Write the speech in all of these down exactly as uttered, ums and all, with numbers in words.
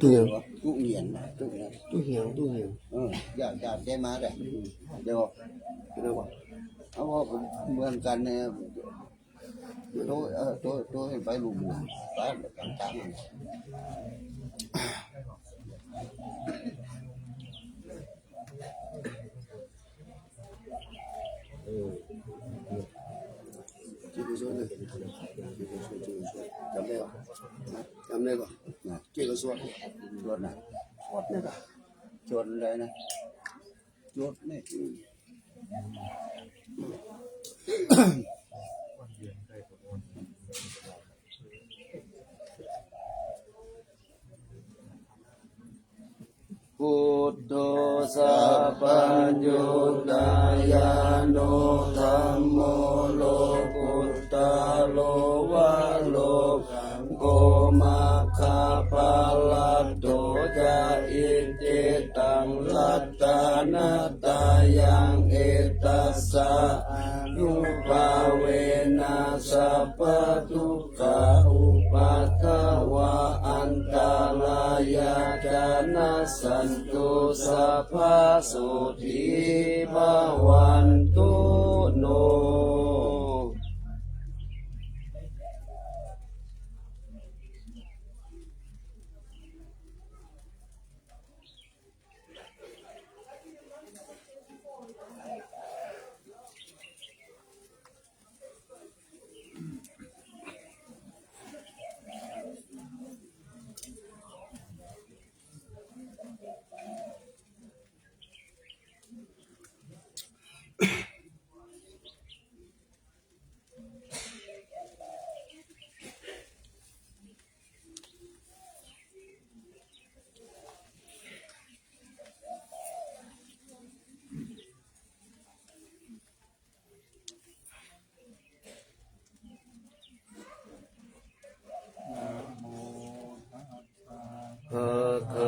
တူးရင်း တူးရင်း တူးရင်း တူးရင်း เออ อยาก อยากได้มาเลย เดี๋ยว เดี๋ยว เอา เหมือนกันเนี่ย တူး เออ တူး တူး ไปหลุม ไป ต่างๆ จิตกุศลเนี่ย จำได้ปะ จำได้ปะ จิตกุศล สวดนะ สวดเนี่ยปะ สวดเลยนะ สวดเนี่ย Buddho sabbaññutañāṇo, dhammo lokuttaro varo, saṅgho maggaphalaṭṭho ca, iccettaṃ ratanattayaṃ, etassa ānubhāvena sabbadukkhā upaddavā antarāyā ca nassantu, sabbasotthī bhavantu no.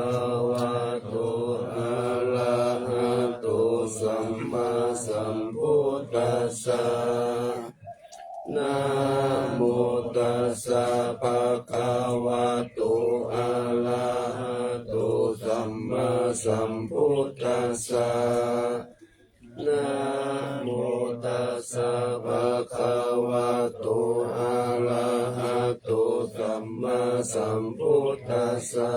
Bhagavato arahato sammāsambuddhassa. Namo tassa bhagavato arahato sammāsambuddhassa. Namo tassa bhagavato arahato sammāsambuddhassa.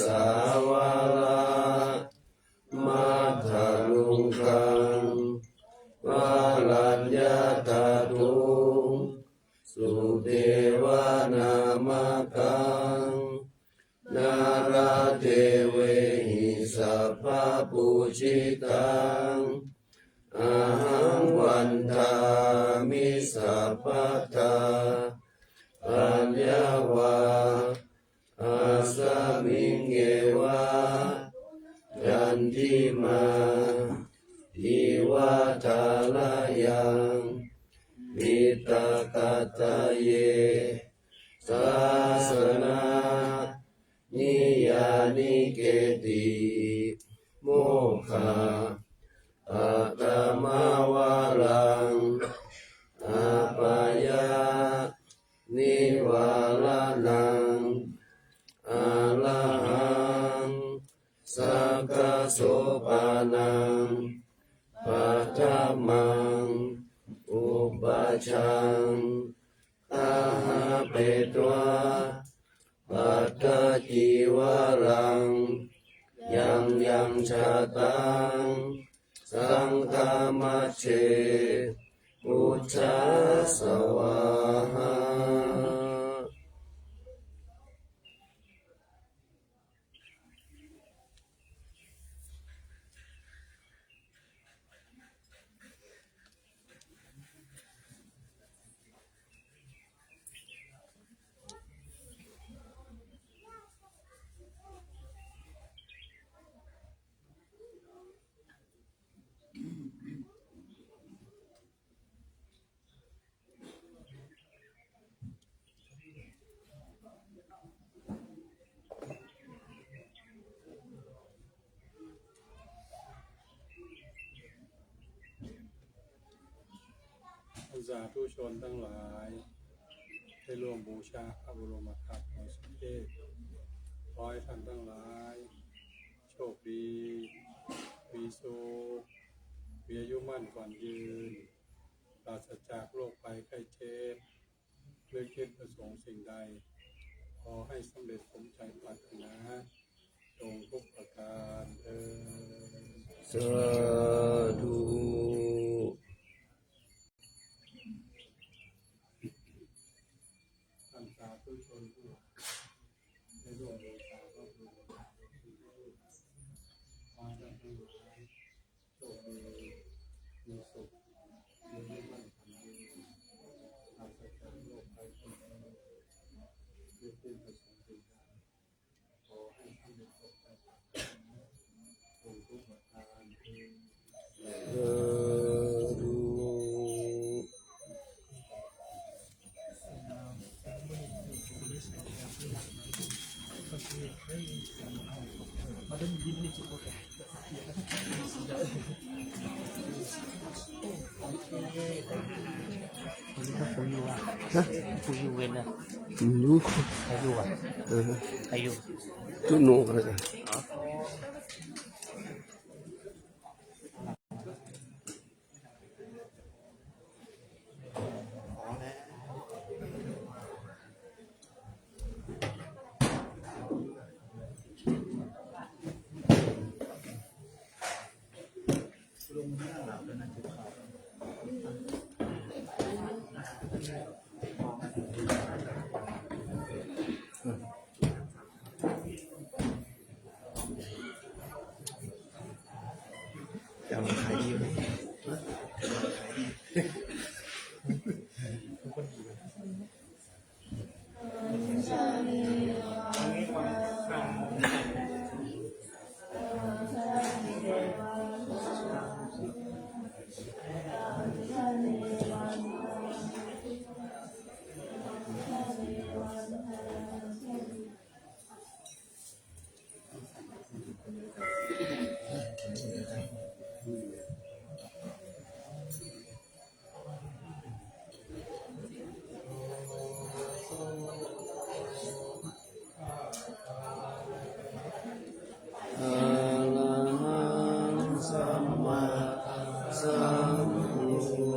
Kesavāna maddaluṅgaṃ varaññatatthuṃ sudevanāmakaṃ, nāḷādevehi sabbapūjitaṃ, ahaṃ vandāmi sabbadā. Paññā vā asmiṃ yeva candimā iva thārayaṃ, diṭṭhagadāye sāsana niyyānike'ti, mokkhapaddamā varaṃ apāyanivāraṇaṃ, arahaṃ sakkasopanam paṭhamaṃ upajjhaṃ gahapetvā pattacīvaraṃ, yaṃ yaṃ jātaṃ saṅghamajjhe pūjā svāhā. สาธุชนทั้งหลาย ได้ร่วมบูชาพระบรมธาตุดอยสุเทพ ขอให้ท่านทั้งหลาย โชคดี มีสุข มีอายุมั่นขวัญยืน ปราศจากโรคภัยไข้เจ็บ นึกคิดประสงค์สิ่งใด ขอให้สำเร็จสมใจปรารถนา จงทุกประการเทอญ สาธุ ท่านสาธุชนทั้งหลาย ได้ร่วมบูชาพระบรมธาตุ ขอให้ท่านทั้งหลาย โชคดี มีสุข มีมั่นคง ปราศจากโรคภัยไข้เจ็บ นึกคิดประสงค์สิ่งใด ขอให้สำเร็จสมใจปรารถนา จงทุกประการเทอญ สาธุ Hah? Ayu ah. Ayu. Tuno. Arahaṃ sammāsambuddho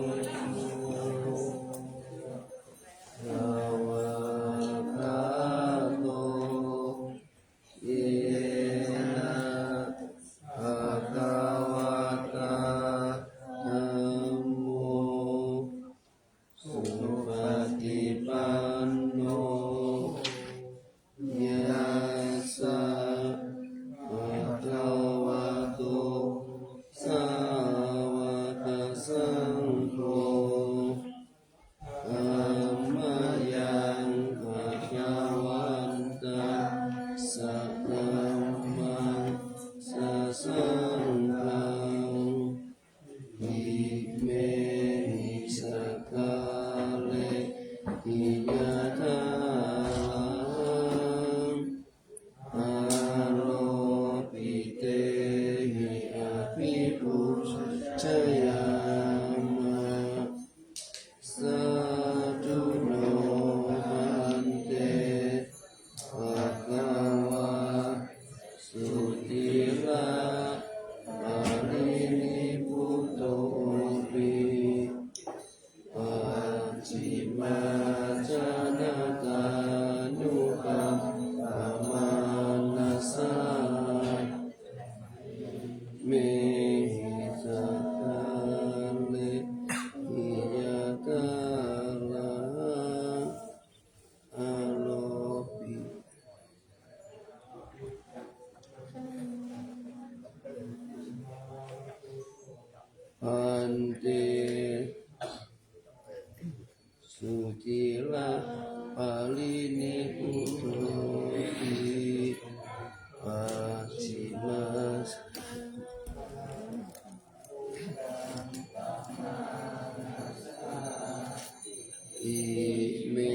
svākkhāto yena bhagavatā dhammo supaṭipanno yassa bhagavato sāvakasaṅgho tammayaṃ bhagavantaṃ sadhammaṃ sasaṅghaṃ imehi sakkārehi yathārahaṃ āropitehi abhipūjayāma. Sādhu no bhante bhagavā suciraparinibbutopi pacchimājanatānukampamānasāramehi sakkārehi yathārahaṃ. Aropi. Bhante suciraparinibbutopi pacchimā ime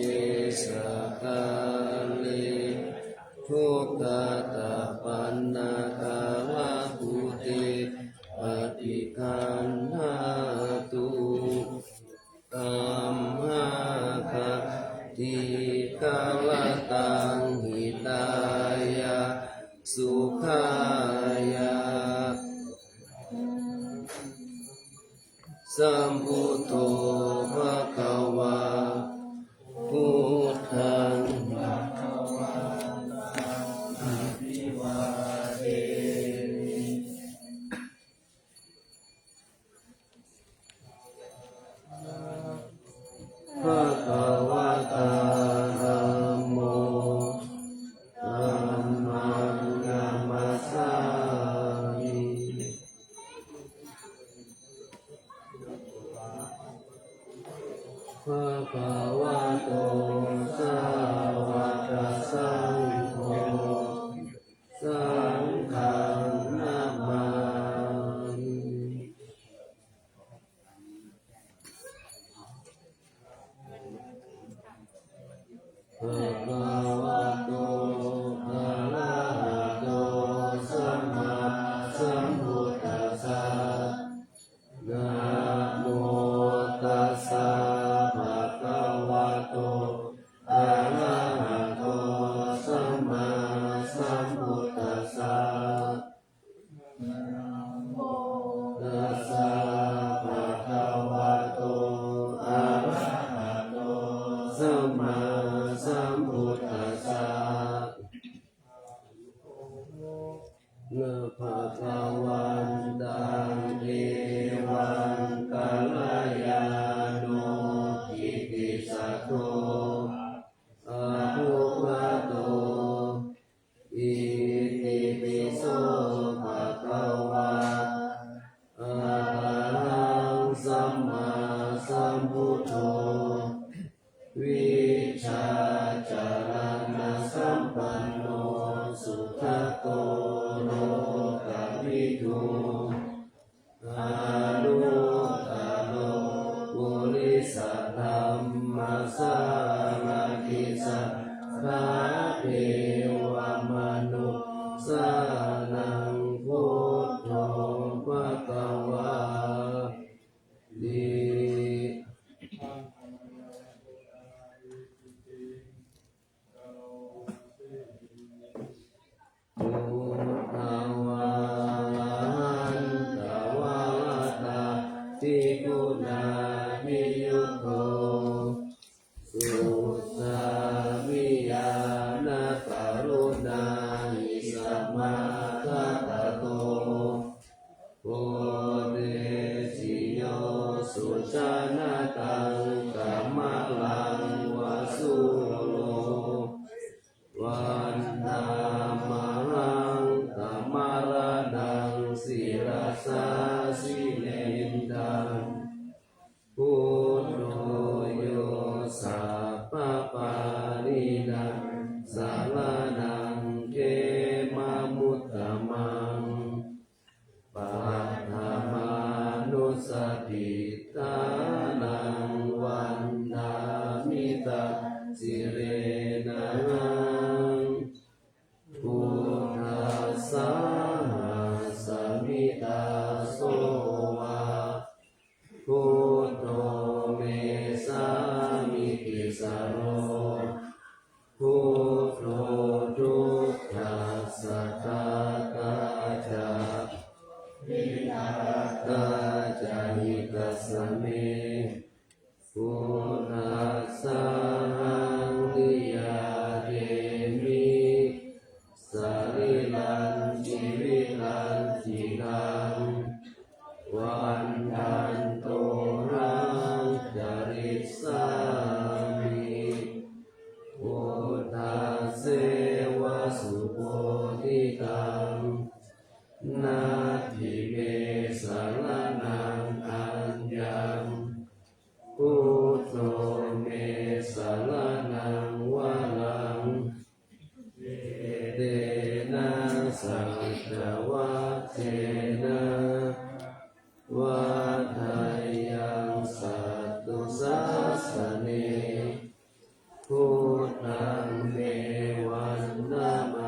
sakkāre duggatapaṇṇākārabhūte paṭiggaṇhātu. Ka dīgharattaṃ hitāya sukhāya. Sambuddho bhagavā, buddhaṃ bhagavatā dhammo, dhammaṃ namassāmi. Bhagavato sāvakasaṅgho, saṅghaṃ namāmi. Bhagavato arahato sammāsambuddhassa. Namo tassa bhagavato arahato sammāsambuddhassa. Namo tassa bhagavato arahato sammāsambuddhassa. Na bhagavantaṃ evaṃ kalyāṇo kittisaddo abbhuggato. Itipi so bhagavā arahaṃ sammāsambuddho vijjācaraṇasampanno sugato lokavidū anuttaro purisadammasārathi satthā devamanussānaṃ buddho bhagavāti. Buddhavārahantavaratā tigunābhiyutto suddhābhiñāṇakaruṇāhi samāgatatto bodhesi yo sujanataṃ kamalaṃ va sūro vandāmahaṃ tamaraṇaṃ sirasā jinendaṃ. Buddho yo sabbapāṇīnaṃ saraṇaṃ khemamuttamaṃ. Paṭhamānussatiṭṭhānaṃ vandāmi taṃ sirenahaṃ. Buddhassāhasmi dāso va buddho me sāmikissaro. Buddho dukkhassa ghātā ca vidhātā ca hitassa me. Buddhassāhaṃ niyyādemi sarīrañjīvitañcidaṃ. Vandantohaṃ carissāmi buddhasseva subodhitaṃ. Natthi me saraṇaṃ aññaṃ, buddho me saraṇaṃ varaṃ. Etena saccavajjena vaḍḍheyyaṃ satthu sāsane. Buddhaṃ me vandamānena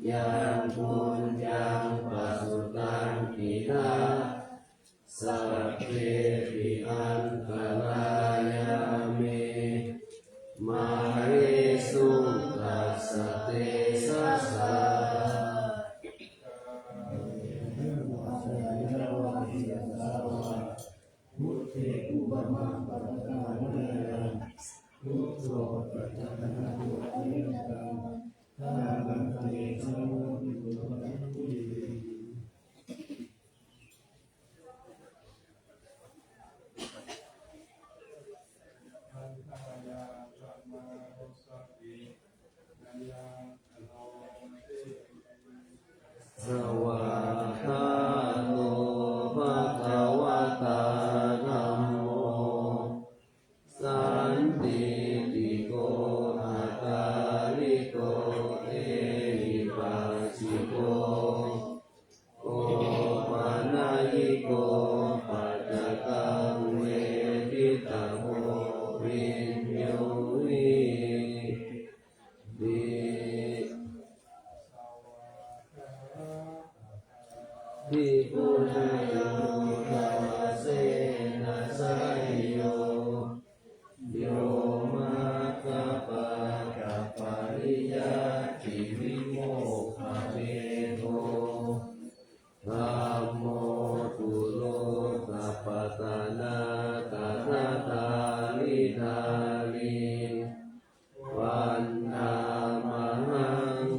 yaṃ puññaṃ pasutaṃ idha, sabbepi antarāyā Upamā pattidānāya, buddho paccekagāthā, āmantesi buddhaṃ. Svākkhāto bhagavatā dhammo, sandiṭṭhiko akāliko ehipassiko, opanayiko paccattaṃ veditabbo viññūhīti. Bhikkhunayo davasena seyyo, yo maggapākapariyattivimokkhabhedo, dhammo kulokapatanā tathākāridhārī, vandāmahaṃ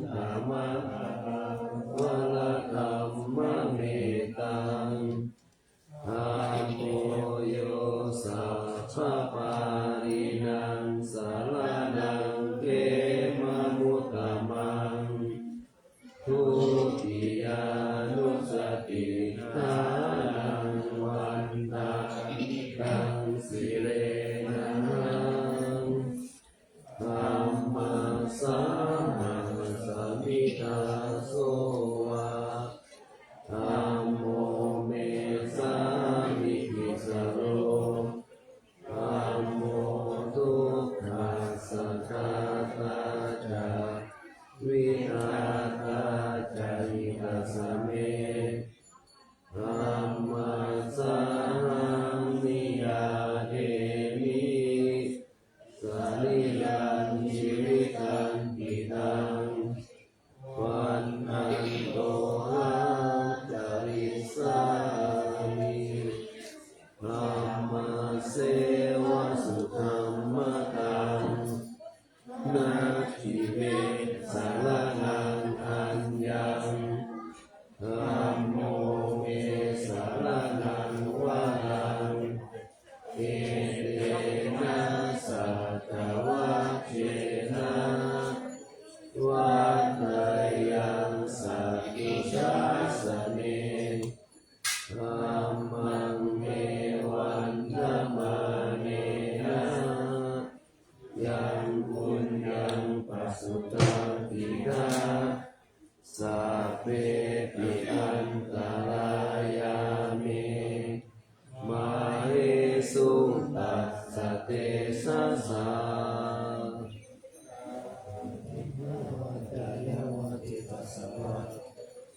tamaharaṃ varadhammametaṃ. Dhammo yo sabbapāṇīnaṃ saraṇaṃ khemamuttamaṃ. Dutiyānussatiṭṭhānaṃ vandāmi taṃ sirenahaṃ. Dhammassāmasmi dāso va, dhammo me sāmikissaro, dhammo dukkhassa ghātā ca vidhātā ca hitassa me. Dhammassahaṃ niyyādemi sarīrañca jīvitañcidaṃ, vandantohaṃ carissāmi dhammasseva sudhammataṃ. Natthi me saraṇaṃ aññaṃ, dhammo me saraṇaṃ varaṃ, etena saccavajjena vaḍḍheyyaṃ satthu sāsane. Dhammaṃ me vandamānena yaṃ puññaṃ pasutaṃ idha, sabbepi antarāyā me māhesuṃ tassa tejasā.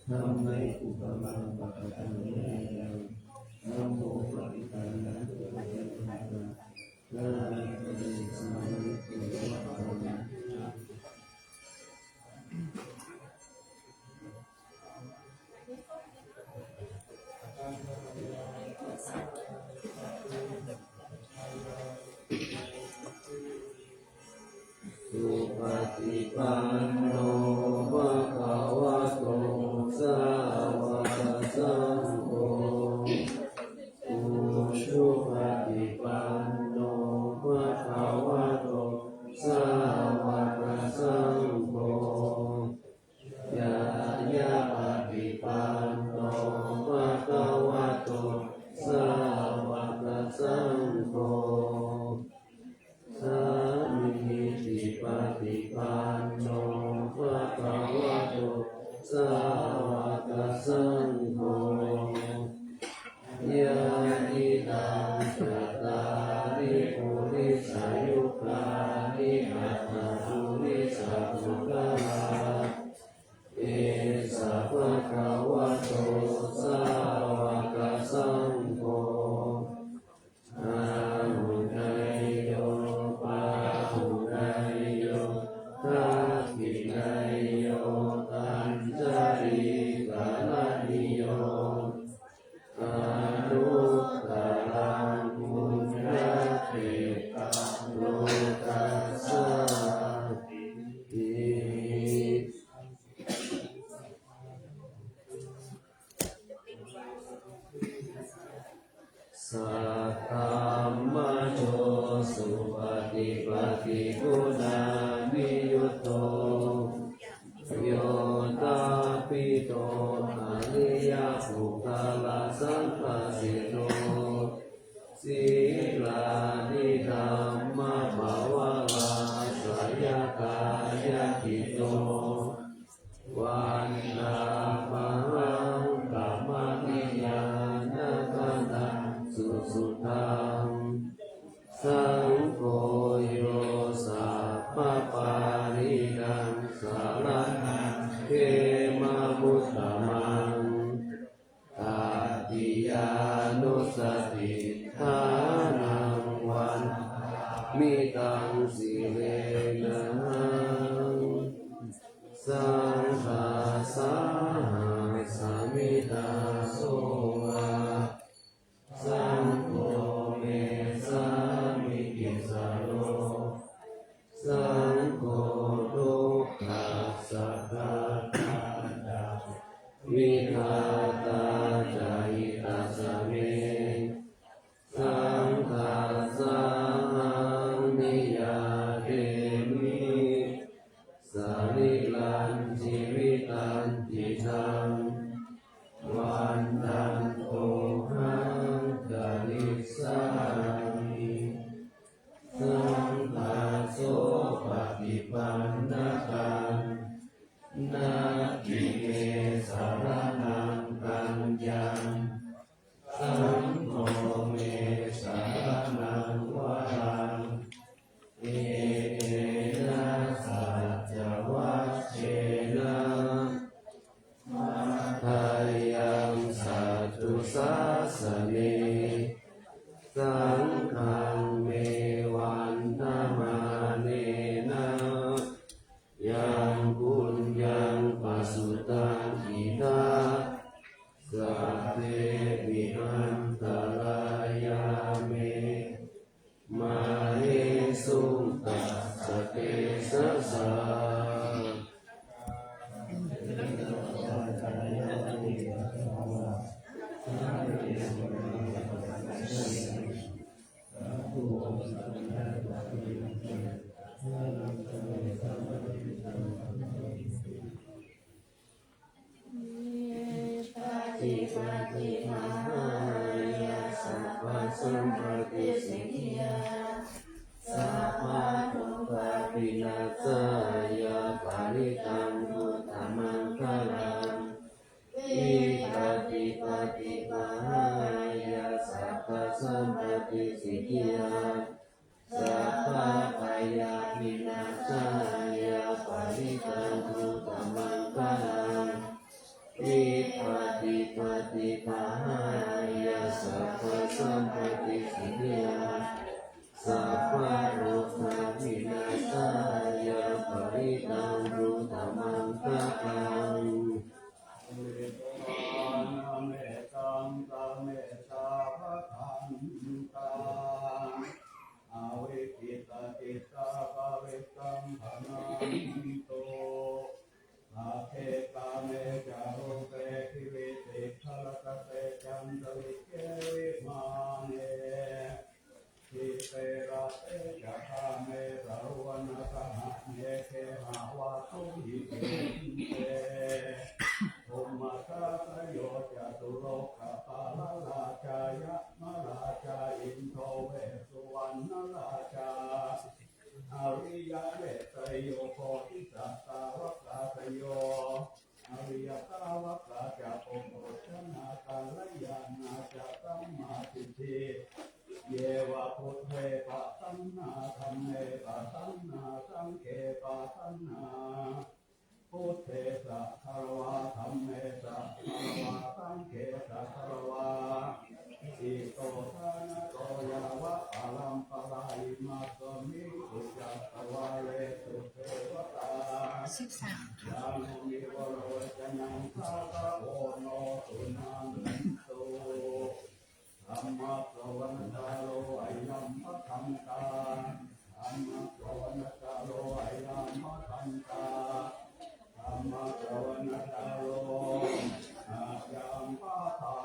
Dhamme upamā pattidānāya, dhammo pattidānāya paccekagāthā. Supaṭipanno bhagavato sāvakasaṅgho, ujupaṭipanno bhagavato sāvakasaṅgho, ñāyapaṭipanno bhagavato sāvakasaṅgho, sāmīcipaṭipanno bhagavato sāvakasaṅgho, yadidaṃ cattāri purisayugāni aṭṭha purisapuggalā, esa bhagavato sāvakasaṅgho, āhu dhammajo supaṭipattiguṇaniyutto, yoṭṭhābbito ariyapuggalasaṅghaseṭṭho, sīlāni dhammapavarattāya, yaṅkiñco vandāmahaṃ, kamaññāṇadaṭṭhaṃ susuddhaṃ. Saṅgho yo sabbapāṇīnaṃ, saraṇaṃ khemamuttamaṃ. Tatiyānussatiṭṭhānaṃ, vandāmi taṃ sirenahaṃ. Saṅghassāhasmi dāso va, saṅgho me sāmikissaro. Saṅgho dukkhassa ghātā ca, vidhātā ca hitassa me. Saṅghassāhaṃ niyyādemi, sarīrañjīvitañcidaṃ. Vandantohaṃ carissāmi, saṅghassopaṭipannataṃ. Natthi me saraṇaṃ aññaṃ, saṅgho me saraṇaṃ varaṃ. Etena saccavajjena, vaḍḍheyyaṃ satthu sāsane. Saṅghaṃ me vandamānena, yaṃ puññaṃ pasutaṃ idha, sabbepi antarāyā me, māhesuṃ tassa tejasā. Vipattipaṭibāhāya sabbasampattisiddhiyā, sabbadukkha vināsāya parittaṃ brūtha maṅgalaṃ. Vipattipaṭibāhāya sabbasampattisiddhiyā, sabbabhayavināsāya parittaṃ brūtha maṅgalaṃ. Vipattipaṭibāhāya sabbasampattisiddhiyā, sabbadukkha vināsāya parittaṃ brūtha maṅgalaṃ. Uddhaṃ adho samettā sabbe bhadantā, avikkhittacittā parittaṃ bhaṇantu. Sagge kāme ca rūpe girisikharataṭe cantalikkhe vimāne, dīpe raṭṭhe ca gāme taruvanagahane gehavatthumhi khette, bhummā cādayo ca solokapallavarājā yamarājā indo vessuvaṇṇarājā ariyametteyyo bodhisattāvalokāsayo, ariyasāvakā ca puthujjanā kalyāṇā ca sammādiṭṭhi, ye va buddhe pasannā dhamme pasannā saṅghe pasannā, buddhe sagāravā dhamme sagāravā saṅghe sagāravā, ito ṭhānato yāva paramparā imasmiṃ puccappavāre sudevatā, yāmuṃ vivaravacanaṃ bhagavato suṇantu. Dhammassavanakālo ayam bhadantā. Dhammassavanakālo ayam bhadantā. Dhammassavanakālo ayam bhadantā.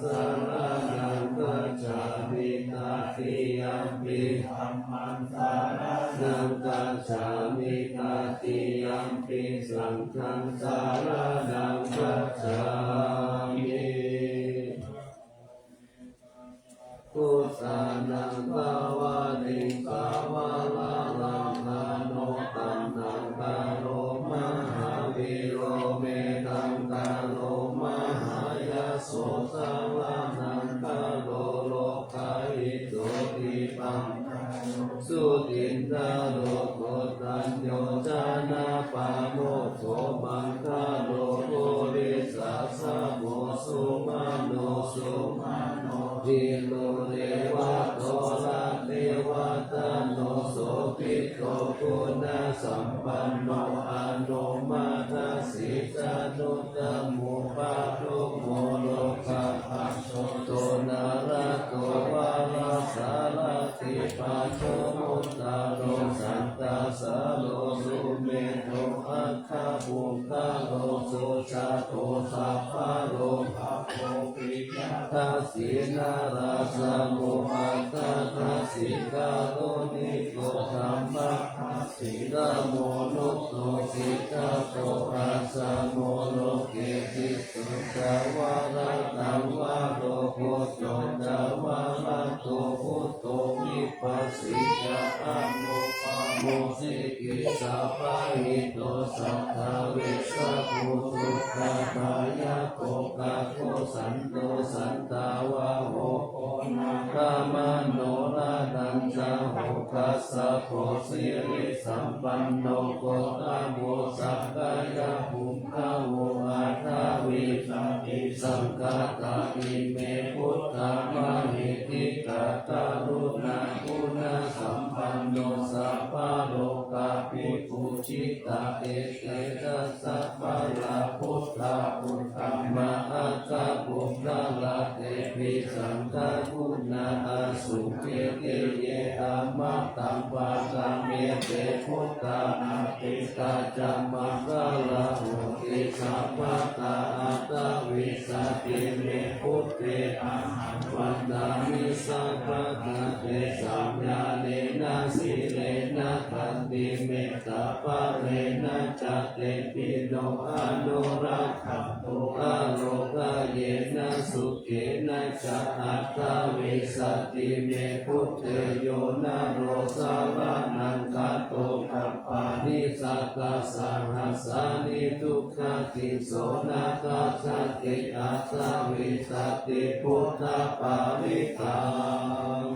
saraṇaṃ gacchāmi. Tatiyampi dhammaṃ saraṇaṃ gacchāmi. Tatiyampi saṅghaṃ saraṇaṃ gacchāmi. Buddhānaṃ dvāriṃsā varāhakāno taṇhaṅkaro mahāvīro Meghaṅkaro mahāyaso saraṇaṅkaro lokahito Dīpaṅkaro suciṇḍaro koṇḍañño janapāmokkho maṅgalo purisāsabho sumano sumano dhīro devato rativaḍḍhano sobhito guṇasampanno anomadassī januttamo padumo lokapajjoto nāḷato varasārathī pājuṇhuttaro santasāro sumedho aggapuggalā sujato sabbarogapo piyadassī narāsabho atthadassī kāruṇiko dhammadassi dhammo nutto sijjhato asamo loke diṭṭho ca varadaṃ varo pujjo ca varado buddho vipassī ca anūpamo sikhī sabbahito satthā vessabhū sukhadāyako kakusandho santavāho koṇāgamano raṇañjaho kassapo sirisampanno gotamo sakyapuṅgavo aṭṭhavīsati saṅkhātā ime buddhā mahiddhikā karuṇāguṇasampanno sabbalokavibhūjitā ete ca sabbalā buddhā uttamā aṭṭhapuṅgavā tepi saṅghaguṇā āsuṃ kīrti ye amataṃ paṭhamehi buddhā atītā ca maṅgalā honti sabbadā aṭṭhavīsati me buddhe ahaṃ vandāmi sabbadā tesaṃ ñāṇena sīlena khantimettābalena ca tepi no anurakkhantu ārogāyena sukhena ca aṭṭhavīsati me buddhe yo naro saraṇaṃ gato kappāni sattasahassāni duggatiṃ so na gacchanti aṭṭhavīsati buddhapālitaṃ.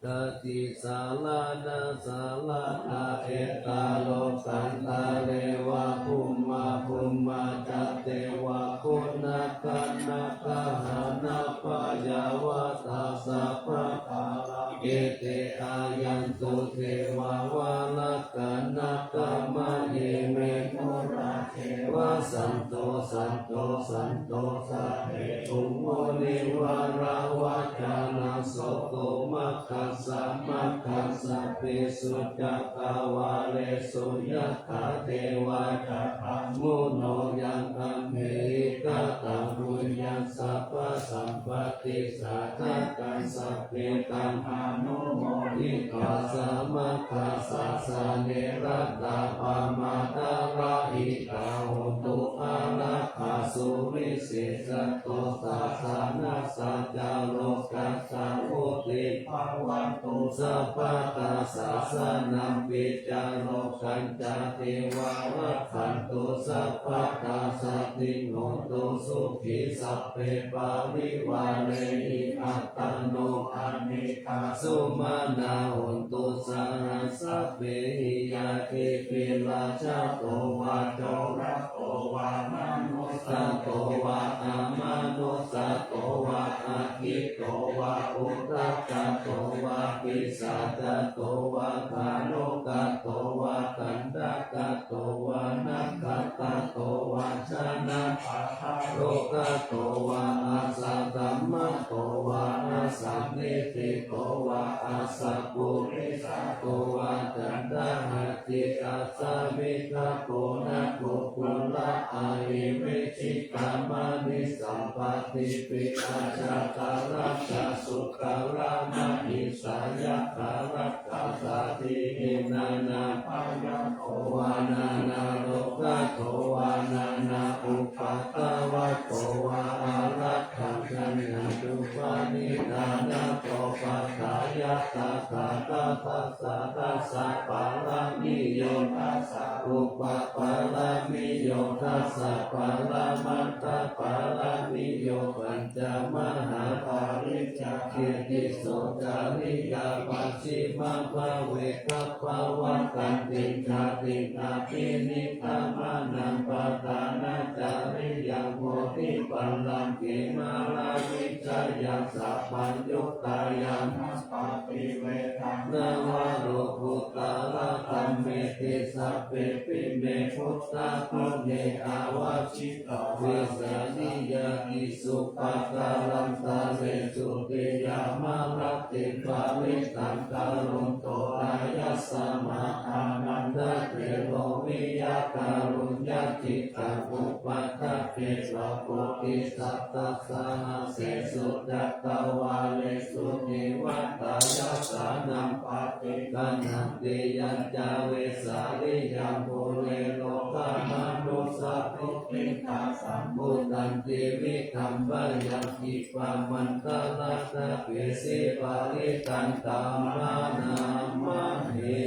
Tatiyā saraṇasaraṇā ekaṃ lokattare va bhummā bhummā ca devā guṇagaṇagahānapāyāvatā sabbakārā ete āyantu devā varakkhaṇatthamaye me purā deva santo santo santo sabbe munivaravacanaṃ soto maggassa maggassa pesu cakkavāḷesu yathā devā ca brahmuno yaṃ amhehi kataṃ puññaṃ sabbasampatti sādhakaṃ sabbe taṃ anumoditvā samaggāsasane ratā pamādarahitā hontu ārakkha suvisesato sāsanassa ca lokassa vuḍḍhī bhavantu sabbadā sāsanampi ca lokañca devā rakkhantu sabbadā saddhiṃ hontu sukhī sabbe parivārehi attano anekā sumanā hontu saha sabbehi ñātibhi rājāto vā corato vā manussato vā amanussato vā aggito to vā udakato vā pisācato vā khāṇukato vā kaṇṭakato vā nakkhattato vā janapadarogato vā asaddhammato vā asandiṭṭhito vā asappurisato vā caṇḍahatthi athāmigago nakukkura ahi vicchikamaṇi sampattipi ajjhagarakkha sukaramahiṃsa yakkharakkha saddhihi nānābhayato vā nānārogato vā nānāupaddavato vā ārakkhaṃ gaṇhatu paṇidhānato paṭṭhāya tathāgatassa dasapāramiyo dasa upapāramiyo dasa paramatthapāramiyo pañca mahāpariccāge tisso cariyā pacchimabhave gabbhāvakkantiṃ jātiṃ abhinikkhamanaṃ padhānacariyaṃ bodhipallaṅke māravijayaṃ sabbaññutañāṇappaṭivedhaṃ navalokuttaradhammeti sabbepime buddhaguṇe āvajjitvā vesāliyā isupakarantaresu tiyāmarattiṃ parittaṃ karonto āyasmā ānandatthero viya kāruññacittaṃ upaṭṭhapetvā koṭisatasahassesu cakkavāḷesu devatā yassāṇaṃ paṭiggaṇhanti yañca vesāliyaṃ pure rogāmanussadubbhikkhasambhūtaṃ tividhaṃ bhayaṃ khippamantaratthapeshi parittaṃ taṃ bhaṇāma he.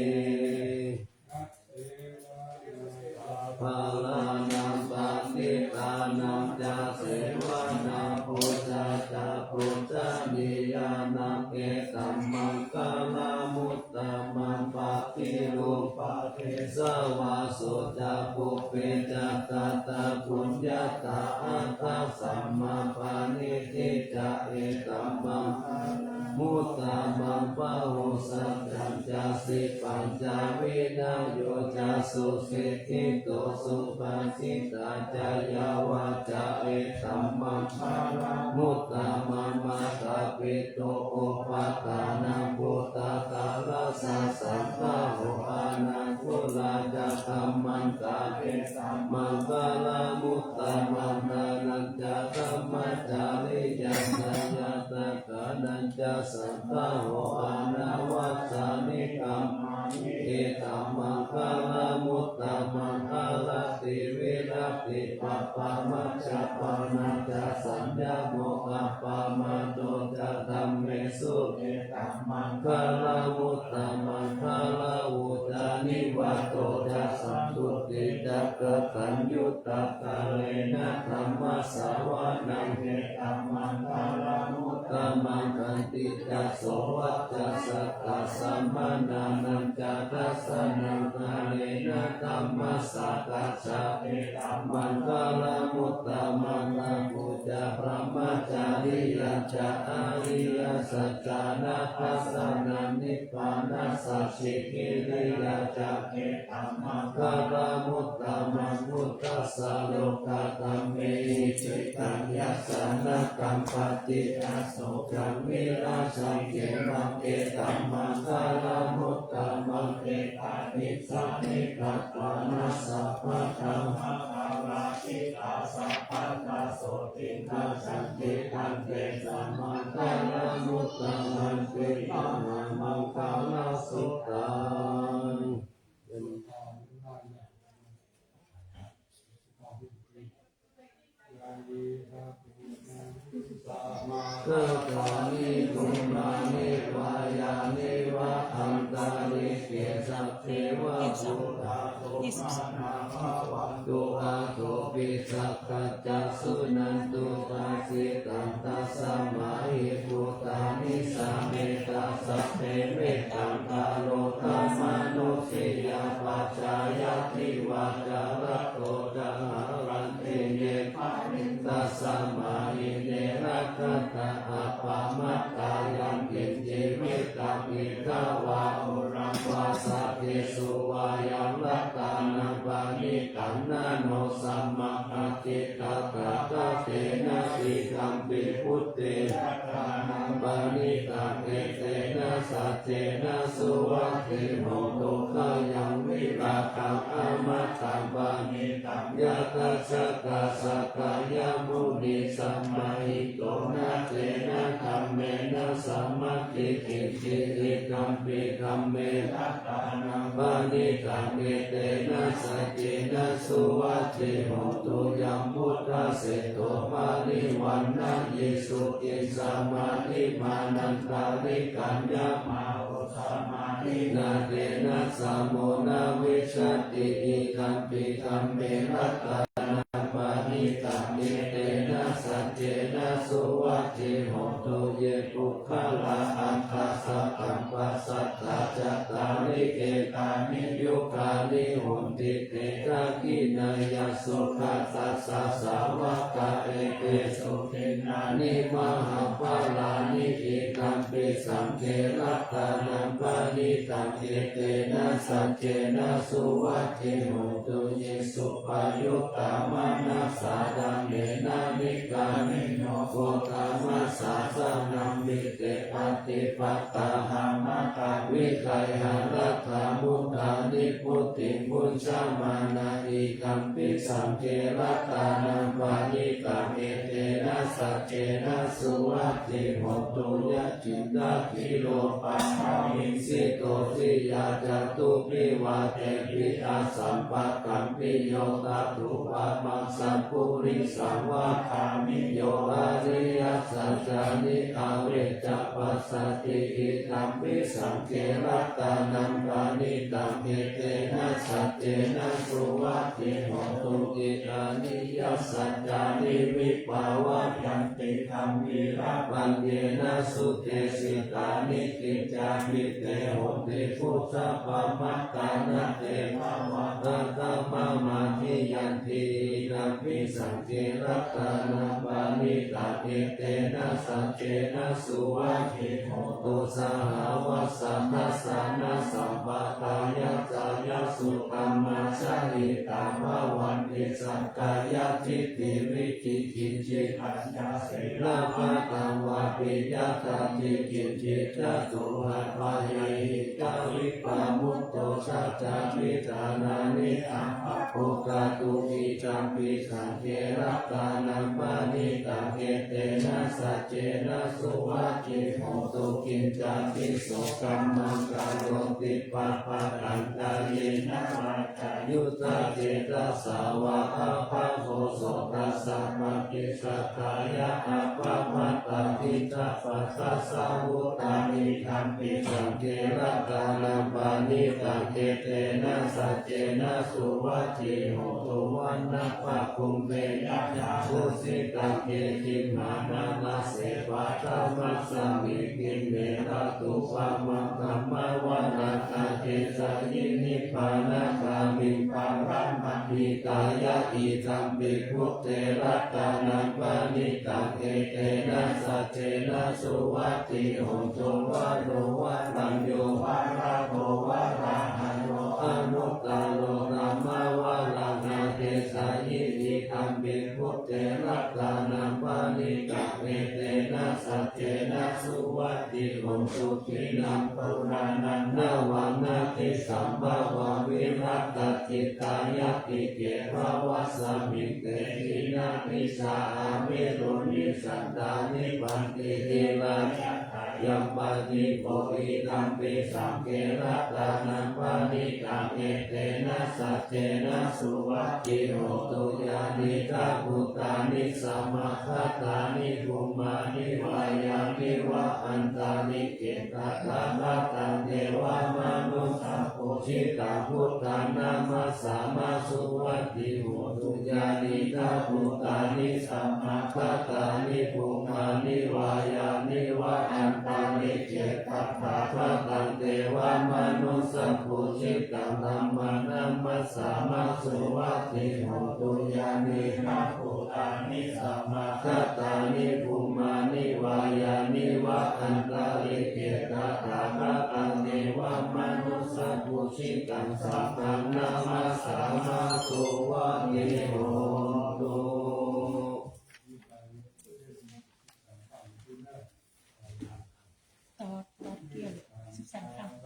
Bālānaṃ paṇḍitānañca sevanā pūjā ca pūjanīyānaṃ etammaṅgalamuttamaṃ. Paṭirūpadesavāso ca pubbe ca katapuññatā attasammāpaṇidhi ca etammaṅgalamuttamaṃ. Bāhusaccañca sippañca vinayo ca susikkhito subhāsitā ca yā vācā etammaṅgalamuttamaṃ. Mātāpituupaṭṭhānaṃ puttadārassa santā ānākulā ca kammantā etammaṅgalamuttamaṃ. Dānañca dhammacariyā ca ñātakānañca san taho anavajjāni kammāni etammaṅgalamuttamaṃ. Āratī viratī pāpā majjapānā ca saññamo appamādo ca dhammesu etammaṅgalamuttamaṃ. Gāravo ca nivāto ca santuṭṭhī ca kataññutā kālena dhammassavanaṃ etammaṅgalamuttamaṃ. Khantī ca sovacassatā samaṇānañca dassanaṃ kālena dhammasākacchā etammaṅgalamuttamaṃ. Tapo ca brahmacariyañca ariyasaccāna dassanaṃ nibbānasacchi kiriyā ca etammaṅgalamuttamaṃ. Phuṭṭhassa lokadhammehi cittaṃ yassa na kampati asokaṃ virajaṃ khemaṃ etammaṅgalamuttamaṃ. Etādisāni katvāna sabbattha sabbattha sotthiṃ gacchanti tantesaṃ maṅgalamuttamanti. Mahāmaṅgalasuttaṃ. Sakkārāni bhummāni vā yāni va antalikkhe sabbeva bhūtā sumanā bhavantu. Athopi sakkacca suṇantu bhāsitaṃ. Tasmā hi bhūtā nisāmetha sabbe mettaṃ karotha mānusiyā pajāya divā ca ratto ca haranti ye baliṃ. Tasmā Iminā rakkhatha appamattā, yaṅkiñci vittaṃ idha vā huraṃ vā, saggesu vā yaṃ ratanaṃ paṇītaṃ, na no samaṃ atthi tathāgatena, idampi buddhe ratanaṃ paṇītaṃ, etena saccena suvatthi hotu. Khayaṃ virāgaṃ amataṃ paṇītaṃ, yadajjhagā sakyamunī samāhito, na tena dhammena samatthi kiñci, idampi dhamme ratanaṃ paṇītaṃ, etena saccena suvatthi hotu. Yambuddhaseṭṭho parivaṇṇayī suciṃ, samādhimānantarikaññamāhu, samādhinā tena samo na vijjati, idampi dhamme ratanaṃ paṇītaṃ, etena saccena suvatthi hotu. Ye puggalā aṭṭha sataṃ pasatthā, cattāri etāni yugāni honti, te dakkhiṇeyyā sugatassa sāvakā, etesu dinnāni mahapphalāni, idampi saṅghe ratanaṃ paṇītaṃ, etena saccena suvatthi hotu. Ye suppayuttā manasā daḷhena, nikkāmino gotamasāsanamhi, te pattipattā amataṃ vigayha, laddhā mudhā nibbutiṃ bhuñjamānā, idampi saṅghe ratanaṃ paṇītaṃ, etena saccena suvatthi hotu. Yacintagirūpakkhaviṃsito siyā, catūphi vātepi asampakampiyo, tathūpamaṃ sappurisaṃ vadāmi, yo ariyasaccāni avecca passati, idampi saṅghe ratanaṃ paṇītaṃ, etena saccena suvatthi hotu. Ye ariyasaccāni vibhāvayanti gambhīrapaññena, sudesitāni kiñcāpi te honti khuddapamatā, na te bhavaṃ aṭṭhamamādiyanti, idampi saṅghe ratanaṃ paṇītaṃ, etena saccena suvatthi hotu. Sahāvassa dassanasambādāya, cāyasuttamā jahitā bhavanti, sakkāyadiṭṭhi vicikicchitañca sīlabbataṃ vāpi yadatthi kiñci, catūhapāyehi ca vippamutto, chattārīdharāni abhabbo kātuṃ, idampi saṅghe ratanaṃ paṇītaṃ, etena saccena suvatthi hotu. Kiñcāpi so kammaṃ karoti pāpakaṃ, kāyena vācāya uda cetasā vā, abhabbo so tassa paṭicchadāya, abbhabbatā diṭṭhapadassa vuttā, idampi saṅghe ratanaṃ paṇītaṃ, etena saccena suvatthi hotu. Vanappagumbe yathā phussitaṃ, idhimānandasseva tamasmiṃ khine, tathūpamaṃ dhammavaraṃ adesayi, nibbānagāmiṃ paraṃ hitāya, idampi buddhe ratanaṃ paṇītaṃ, etena saccena suvatthi hotu. Varo varañño varado varāharo, anuttaro dhammavaraṃ adesayi, idampi buddhe ratanaṃ paṇītaṃ, etena saccena suvatthi hotu. Khīṇaṃ purāṇaṃ navaṃ natthi sambhavaṃ, virattacittāyatike bhavasmiṃ, te khīṇabījā avirūḷhichandā, nibbanti dhīrā yathāyampadīpo, idampi saṅghe ratanaṃ paṇītaṃ, etena saccena suvatthi hotu. Yānīdha bhūtāni samāgatāni, bhummāni vā yāni va antalikkhe, tathāgataṃ devamanussapūjitaṃ, buddhaṃ namassāma suvatthi hotu. Yānīdha bhūtāni samāgatāni, bhummāni vā yāni va antalikkhe, tathāgataṃ devamanussapūjitaṃ, Jitaṃ dhammaṃ namassāma suvatthi hotu. Yānīdha bhūtāni samāgatāni bhummāni vā yāni va antalikkhe tathāgataṃ devamanussapūjitaṃ saṅghaṃ namassāma suvatthi hotu. ต่อ ต่อเกี่ยว สิบสาม ค่ะ ค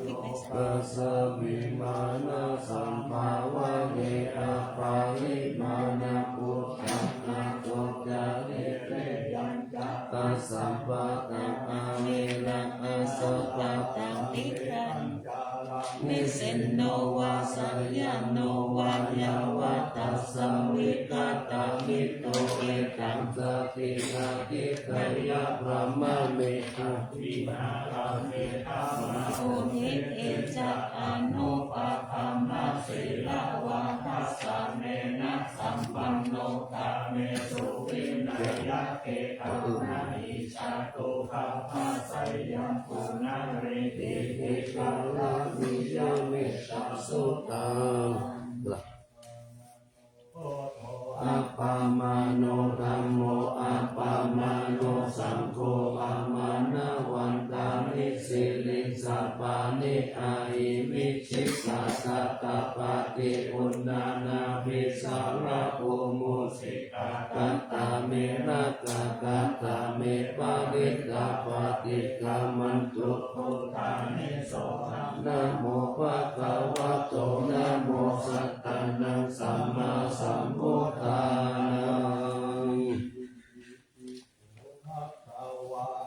ลิกไปสาม Tasmiṃ mānasambhāvaye aparimāṇaputtakacocarereyañca taṃ sabbantaṃ averaṃ asapattaṃ tiṭṭhañcaraṃ nisinno vā sayāno vā yāva tassa vigatamiddho etaṃ satiṃ adhiṭṭheyya brahmametaṃ vihāraṃ gedhaṃ āpuṇhi. Ecca anupagamma sīlavā dassanena sampanno kāmesu vineyya gedhaṃ na hi jātu gabbhaseyyaṃ punaretīti. Karaṇīyamettasuttaṃ. Appamāṇo dhammo appamāṇo saṅgho pamāṇavantāni siriṃsapāni ahi vicchikā satapadī uṇṇānābhī sarabū mūsikā. Katā me rakkhā katā me parittā paṭikkamantu bhūtāni sohaṃ namo bhagavato namo sattannaṃ sammāsambuddhānaṃ.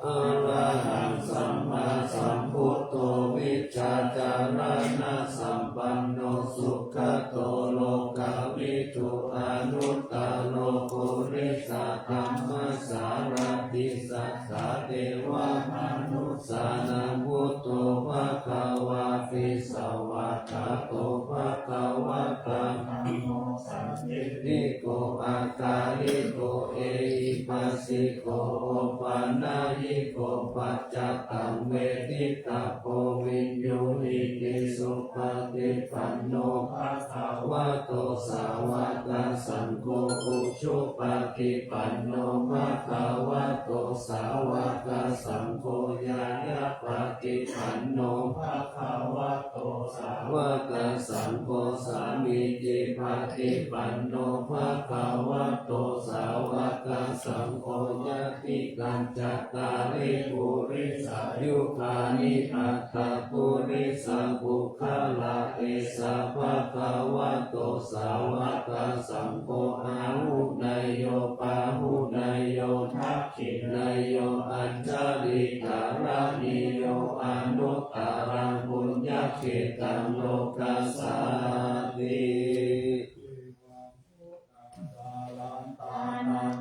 Arahaṃ sammāsambuddho vijjācaraṇasampanno sugato lokavidū anuttaro purisadammasārathi satthā devamanussānaṃ buddho bhagavāti. Svākkhāto bhagavatā dhammo sandiṭṭhiko akāliko ehipassiko opanayiko paccattaṃ veditabbo viññūhīti. Supaṭipanno bhagavato sāvakasaṅgho, ujupaṭipanno bhagavato sāvakasaṅgho, ñāyapaṭipanno bhagavato sāvakasaṅgho, sāmīcipaṭipanno bhagavato sāvakasaṅgho, yadidaṃ cattāri purisayugāni aṭṭha purisapuggalā, esa bhagavato sāvakasaṅgho, āhuneyyo pāhuneyyo dakkhiṇeyyo añjalikaraṇīyo anuttaraṃ puññakkhettaṃ lokassāti.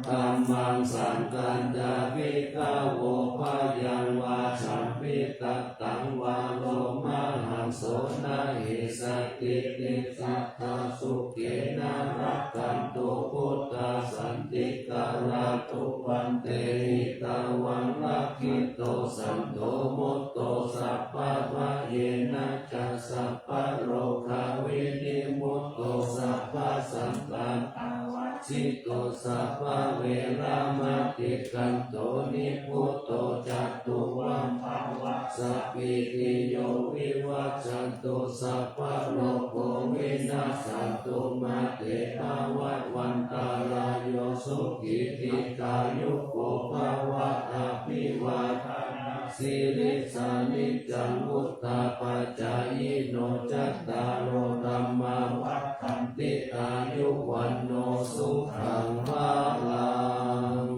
Dhammaṃ saṅghañca bhikkhavo bhayaṃ vā champi tattaṃ vā lomahaṃso na hi satthiṃ. Tiṭṭhattha sukhena rakkhantu buddhā santikarā tu bhante, hitvā rakkhitvā santo mutto sabbabhayena ca sabbarogavinimutto sabbasantāpavajjito sabbaveramatikkanto nibbuto ca tuvaṃ bhava. Sabbītiyo vivajjantu sabbarogo vinassatu mā te bhavatvantarāyo sukhī dīghāyuko bhava. Abhivādanasīlissa niccaṃ vuḍḍhāpacāyino cattāro dhammā vaḍḍhanti āyu vaṇṇo sukhaṃ balaṃ.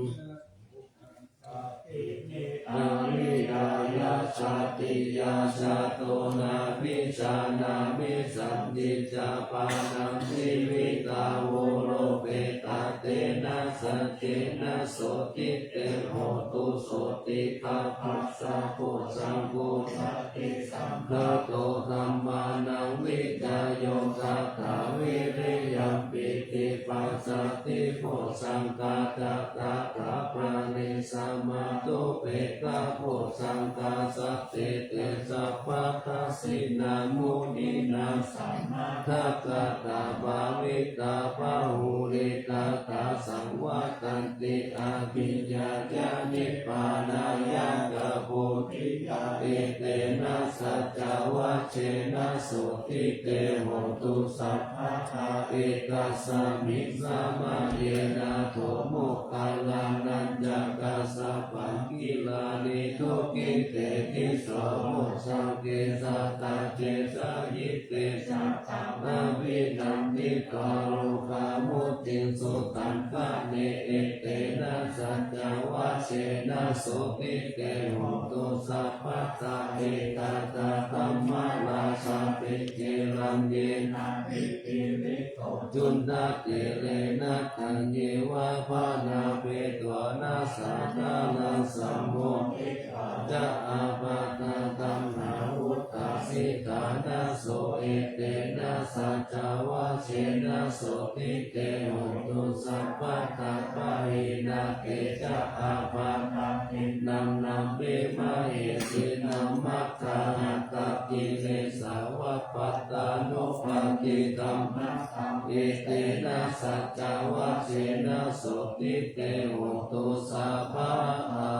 Ariyāya satiya jāto nābhijānāmi santi ca pāṇaṃ jīvitā voropetā tena saccena na sotthi te hotu. Sotthi gabbhassa bojjhaṅgo satisaṅkhāto dhammānaṃ vicayo tathā viriyampīti passaddhi bojjhaṅgā ca tathāpare samādhupekkhabojjhaṅgā sattete sabbadassinā muninā sammadakkhātā bhāvitā bahulīkatā saṃvattanti abhiññāya nibbānāya ca bodhiyā. Etena saccavajjena sotthi te hotu sabbadā. Ekasmiṃ samaye nātho moggallānañca kassapaṃ gilāne dukkhite disso bojjhaṅge satta desayi. Te ca taṃ abhinanditvā rogā mucciṃsu taṅkhaṇe. Etena saccavajjena sotthi te hotu sabbadā. Ekadā dhammarājāpi gelaññenābhipīḷito cundattherena taññeva bhaṇāpetvāna sādaraṃ sammoditvā ca ābādhā tamhā vuṭṭhāsi ṭhānaso. Etena saccavajjena sotthi te hotu sabbadā. Pahīnā te ca ābādhā tiṇṇannampi mahesinaṃ maggāhatakilesāva pattānuppattidhammataṃ. Etena saccavajjena sotthi te hotu sabbadā.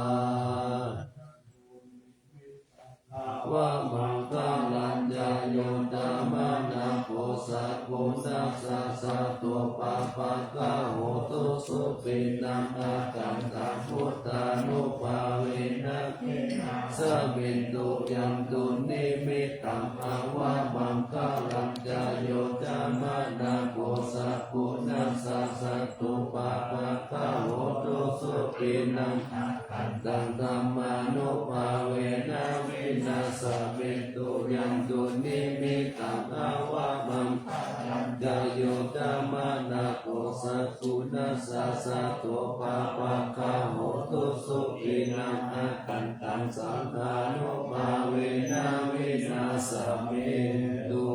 Avamaṅgalañca yo cāmanāpo sakuṇassa saddo pāpaggaho dussupinaṃ akantaṃ buddhānubhāvena vināsamentu. Yaṃ dunnimittaṃ avamaṅgalañca yo cāmanāpo sakuṇassa saddo pāpaggaho dussupinaṃ akantaṃ dhammānubhāvena vināsamentu. Yaṃ dunnimittaṃ avamaṅgalañca yo cāmanāpo sakuṇassa saddo pāpaggaho dussupinaṃ akantaṃ saṅghānubhāvena vināsamentu.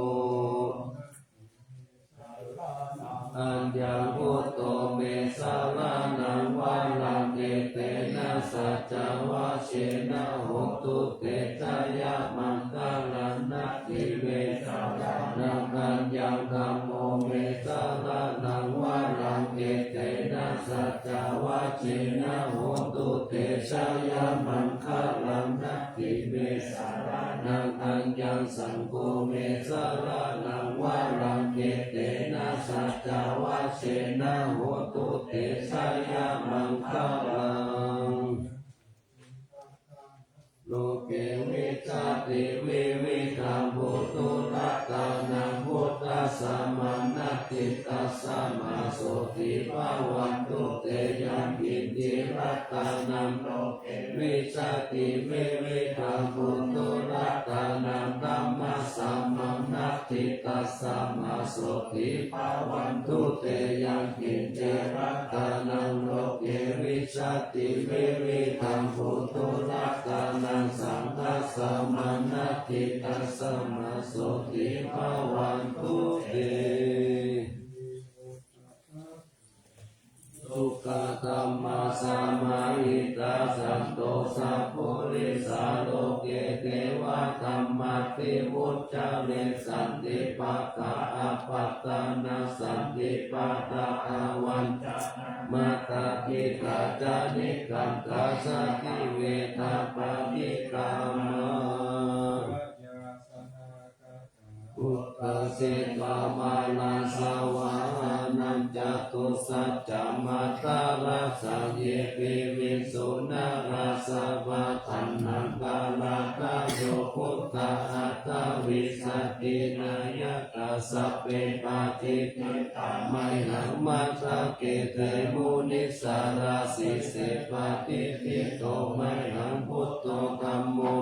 Aññaṃ buddho me saraṇaṃ varaṃ, etena saccavajjena hotu te jayamaṅgalaṃ. Natthi me saraṇaṃ aññaṃ, dhammo me saraṇaṃ varaṃ, etena saccavajjena hotu te jayamaṅgalaṃ. Natthi me saraṇaṃ aññaṃ, saṅgho me saraṇaṃ varaṃ, etena saccavajjena hotu te jayamaṅgalaṃ. Loke vijjati vividhaṃ puthu, ratanaṃ buddhasamaṃ natthi, tasmā sotthī bhavantu te. Yaṅkiñci ratanaṃ loke vijjati vividhaṃ puthu, ratanaṃ dhammasamaṃ natthi, tasmā sotthī bhavantu te. Yaṅkiñci ratanaṃ loke vijjati vividhaṃ puthu, ratanaṃ saṅghasamaṃ natthi, tasmā sotthī bhavantu te. Dukkhadommasamahitā, santo sappurisā loke, devadhammāti vuccare. Santi pakkhā apattanā, santi pādā avañcanā, mātā pitā'ca nikkhantā, jātivedhapaṭikkama. Phuṭṭhajīvamāraṃ savāhanaṃ, catusaccamātarasaṃ ye piviṃsu narāsabhā. Taṇhaṅkarādayo buddhā aṭṭhavīsati nāyakā, sabbe patiṭṭhi tā mayhaṃ matthake te munissarā. Sīse patiṭṭhito mayhaṃ buddho dhammo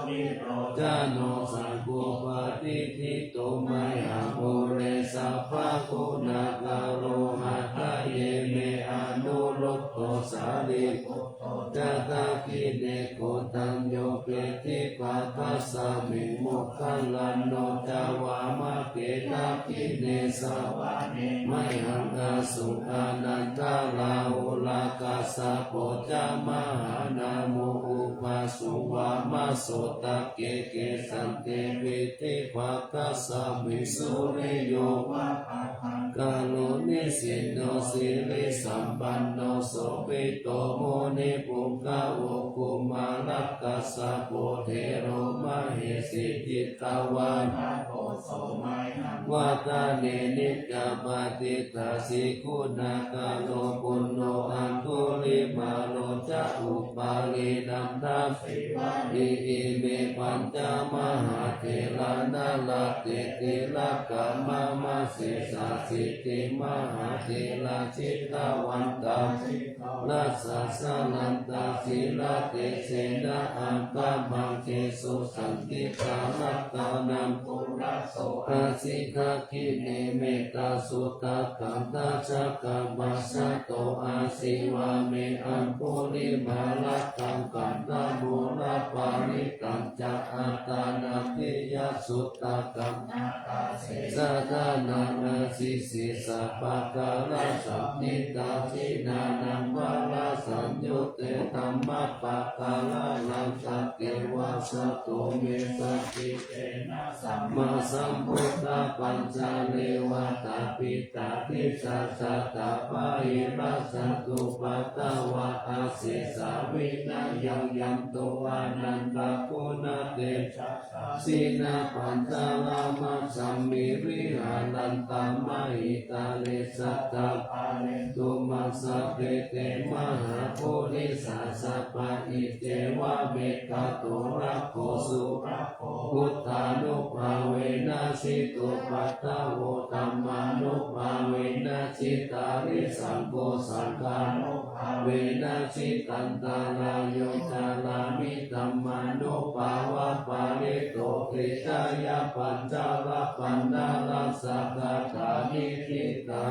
dvilocano, saṅgho patiṭṭhito mayhaṃ ure sabbaguṇākaro. Hadaye me anurud dho Sārīputto ca dakkhiṇe, Koṇḍañño piṭṭhibhāgasmiṃ moggallāno ca vāmake. Dakkhiṇe savane mayhaṃ āsuṃ ānandarāhulā, Kassapo ca Mahānāmo ubhāsuṃ vāmasotake. Kesante piṭṭhibhāgasmiṃ suriyo va pabhaṅkaro, nisinno sirisampanno sobhito munipuṅgavo. Kumārakassapo thero mahesī cittavādako, so mayhaṃ vadane niccaṃ patiṭṭhāsi guṇākaro. Puṇṇo Aṅgulimālo ca Upālī Nandasīvalī, ime pañca mahātherā nalāṭe tilakā mama. Sesāsīti mahātherā jitavantā Citrarājassa, jalantā sīlatejena aṅgamaṅgesu saṇṭhitā. Ratanaṃ purato āsi dakkhiṇe mettasuttakaṃ, dhajaggaṃ pacchato āsi vāme Aṅgulimālakaṃ. Khandhamoraparittañ ca Āṭānāṭiyasuttakaṃ, Nālāgire sādhanaṃ āsi sīsapākārasaṇṭhitā. Jinānaṃ balasaṃyutte dhammapākāralaṅkate, vasato me sakiccena sammāsambuddhapañjare. Vātapittādisañjātā bāhirajjhattupaddavā, asesā vinayaṃ yantu anantaguṇatejasā. Jinapañjaramajjhamhi viharantaṃ mahītale, sadā pālentu maṃ sabbe te mahāpurisāsabhā. Iccevamekkhato rakkho surakkho, buddhānubhāvena jitupaddavo, dhammānubhāvena jitārisaṅgho, saṅghānu bhāvena jitantarāyo, carāmi dhammānubhāvapālito. Tiṭṭhāya pañca rakkhaṇā rājagāthā niṭṭhitā.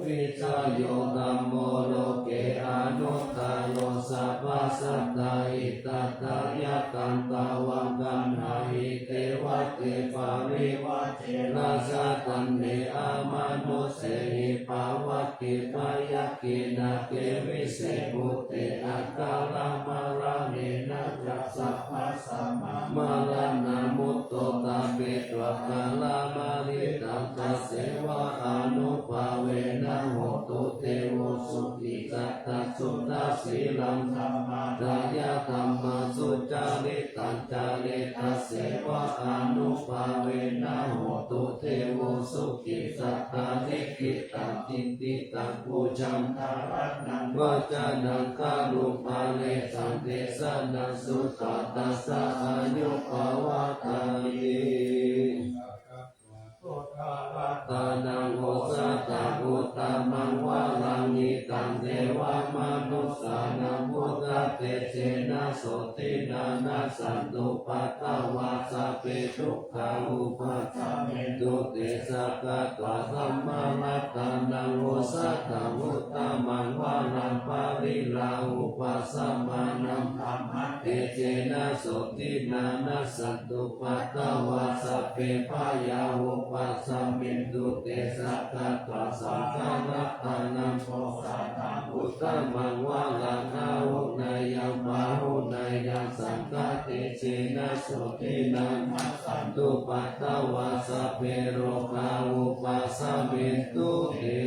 Vijayo dhammo loke anuttaro, sabbasatthā hitatthāya, taṃ tvaṃ gaṇhāhi devate parivajjena. Yāsanne amanussāhi pavakkhitā, yā kena te vise bhūte akāramaraṇena ca, sabbasmā maraṇā mutto tāpetvā kālamāritaṃ. Tasseva ānubhāvena hotu devo sukhī, sadā suddhasīlaṃ samādāya dhammaṃ sucaritaṃ care. Tasseva ānubhāvena hotu devo sukhī, sadā diṭṭhitaṃ diṭṭhitaṃ pūjaṃ dhāraṇaṃ vācanaṃ garuṃ paresaṃ desanaṃ sutvā, tassa āyu pavaḍḍhaye. Suddhāvāsanaṃ osathaṃ uttamaṃ varaṃ, hitaṃ devamanussānaṃ buddhatejena sotthinā. Nassantupaddavā sabbe dukkhā vūpasamentu te. Sakkatvā dhammaratanaṃ osathaṃ uttamaṃ varaṃ, pariḷāhūpasamanaṃ dhammatejena sotthinā. Nassantupaddavā sabbe bhayā vūpasamentu te. Sakkatvā saṅgharatanaṃ osathaṃ uttamaṃ varaṃ, āhuneyyaṃ pāhuneyyaṃ saṅghatejena sotthinā. Nassantupaddavā sabbe rogā vūpasamentu te.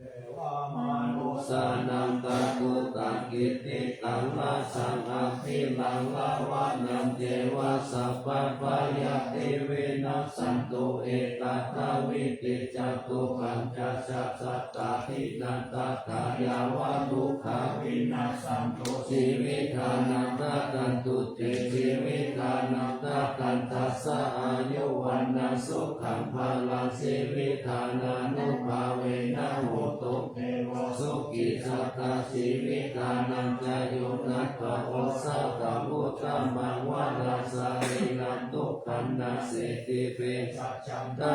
Devamanussānaṃ tathūtaṃ kittitaṃ, rasaṃ abhilaṃ ravanaṃ ceva, sabbabhayā te vinassantu, ekadā vīti catuppañcasatā dinā, tathā yāva dukkhā vinassantu, jīvitānaṃ dadantu te. Jīvitānaṃ dadantassa āyu vaṇṇaṃ sukhaṃ balaṃ, jīvitānānubhāvena hotu devo sukhī sadā. Jīvitānañca yo nattva osathaṃ uttamaṃ varaṃ, sarīraṃ dukkhaṃ naseti, vesañca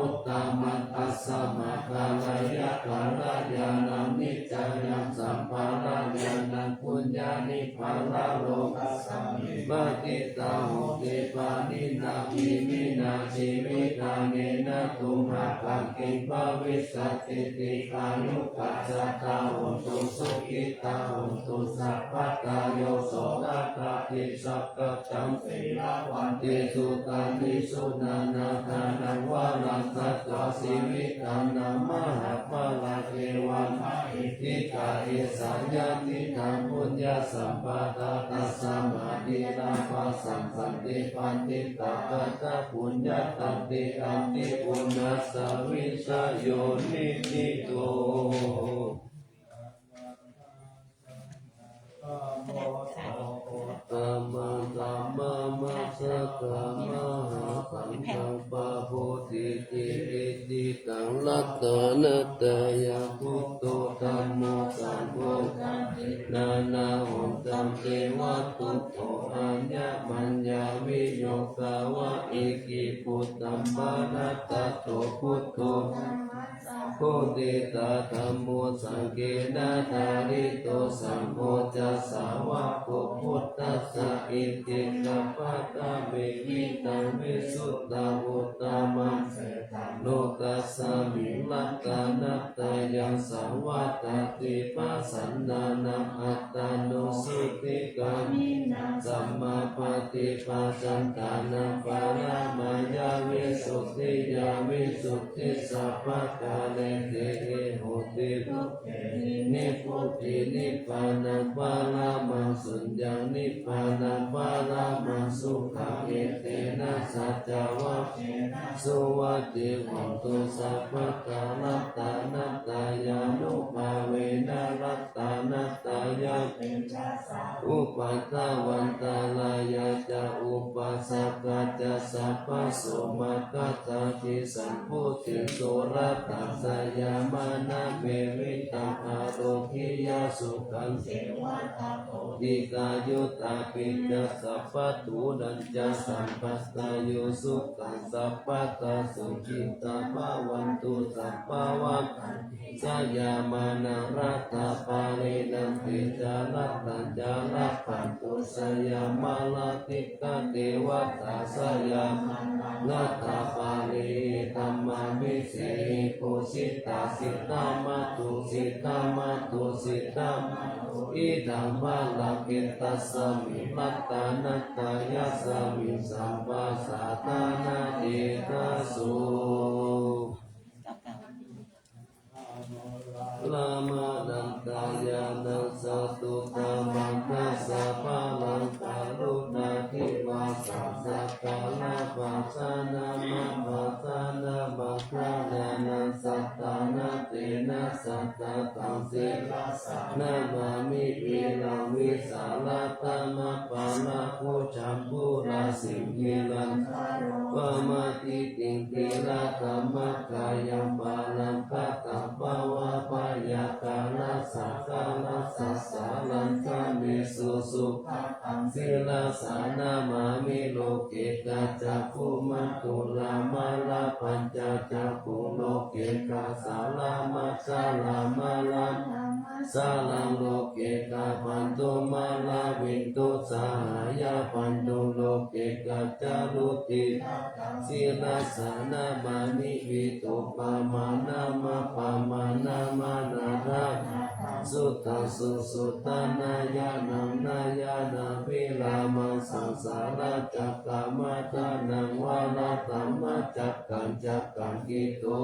Uttamaṃ tasmā kāleyya kālañāṇaṃ niccayaṃ samphaṇāya na puññāni paralokasmiṃ patiṭṭhā honti pāṇinā iminā jīvitā nena tumhākaṃ kiṃ bhavissati. Dīghāyukā sadā hontu sukhitā hontu sabbadā. Yo so atthādi sakkaccaṃ sīlavantesu daḷhessu nānādānaṃ varaṃ datvā jīvitā nāma hapala evamā tikā esā yadidaṃ puññasampadā tasmā dīnā pasāsati paṇḍitā katapuññatā te anti puññassa vijayo niṭṭhito. Uttamaṃ dhammamassakā mahāsaṅghaṃ pabodhiti icchitaṃ ratanattayabhūto dhammo saṅgho nānā hontaṃ devatū aññamaññaviyogā va ekibudhaṃ parattato buddho bodhitā dhammo saṅghena dhārito saṅgho ca sāvako buddhassa iti taṃ paṭhamitaṃ visuddhaṃ uttamaṃ lokasmiṃ ratanattayaṃ saṃvattati pasannānaṃ attano suttikāmino sammāpaṭipajantānaṃ paramāya visuddhiyā visuddhisabbakārehi hoti nibbutiṃ nibbānaṃ paramaṃ suññaṃ nibbānaṃ paramaṃ sukhaṃ etena saccavajjena suvatthi hotu sabbadā ratanattayānubhāvena ratanattayatejasā uppādavantārāyā ca upasakkā ca sabbaso maggacchādī saṃbuddhe surattāṃ jayamānā mevi taṃ ārogyasukhaṃ dīghāyutā piṭṭhibhāgā sabbadukkhaṅca sabbadā yo sukhaṃ sabbadā sukhitā bhavantu sabbā vakkhantī jayamānā rattāpariṇāme ca rattāñca labhantu jayamaṅgalāni. Devatā jayamaṅgalāni rattāpariṇāme ca iddhū jitā jitā matthu jitā matthu jitā matthu idaṃ balaṃ etasmiṃ ratanattayasmiṃ sabbasātānādetaso. Lāmanantayānaṃ satuddhammānassa balaṃ karuṇā divā satta kālā bhāsmanābhāsmanamaṅgalānaṃ sattanna tena satta taṃ sirasā namāmi viraṃ vijāladdhammapālaṃ bojjhaṅgūrasim girigaṅgāro vāmātiṭṭhiṃ thīradhammakayaṃ paranimātaṃ bhavabhayākālasaṅgharasāsanaṃ ganesu sugataṃ sirasā namāmi. Loke ca cakkhumā thulā mālā pañca cakkhuṃ loke gabbhasīlā mālānamanasalaṃ loke gabbhasīlā mālāviduṃ sahāyabandhuṃ loke gaccharuddhi sirasā namāmi. Vītarūpamanābhamanāmanādanaṃ suddhaṃ susuddhānāyānaṃ nāyānavīramasaṃsāracakkamanānaṃ varadhammacakkaṃ cakkaṃ kitu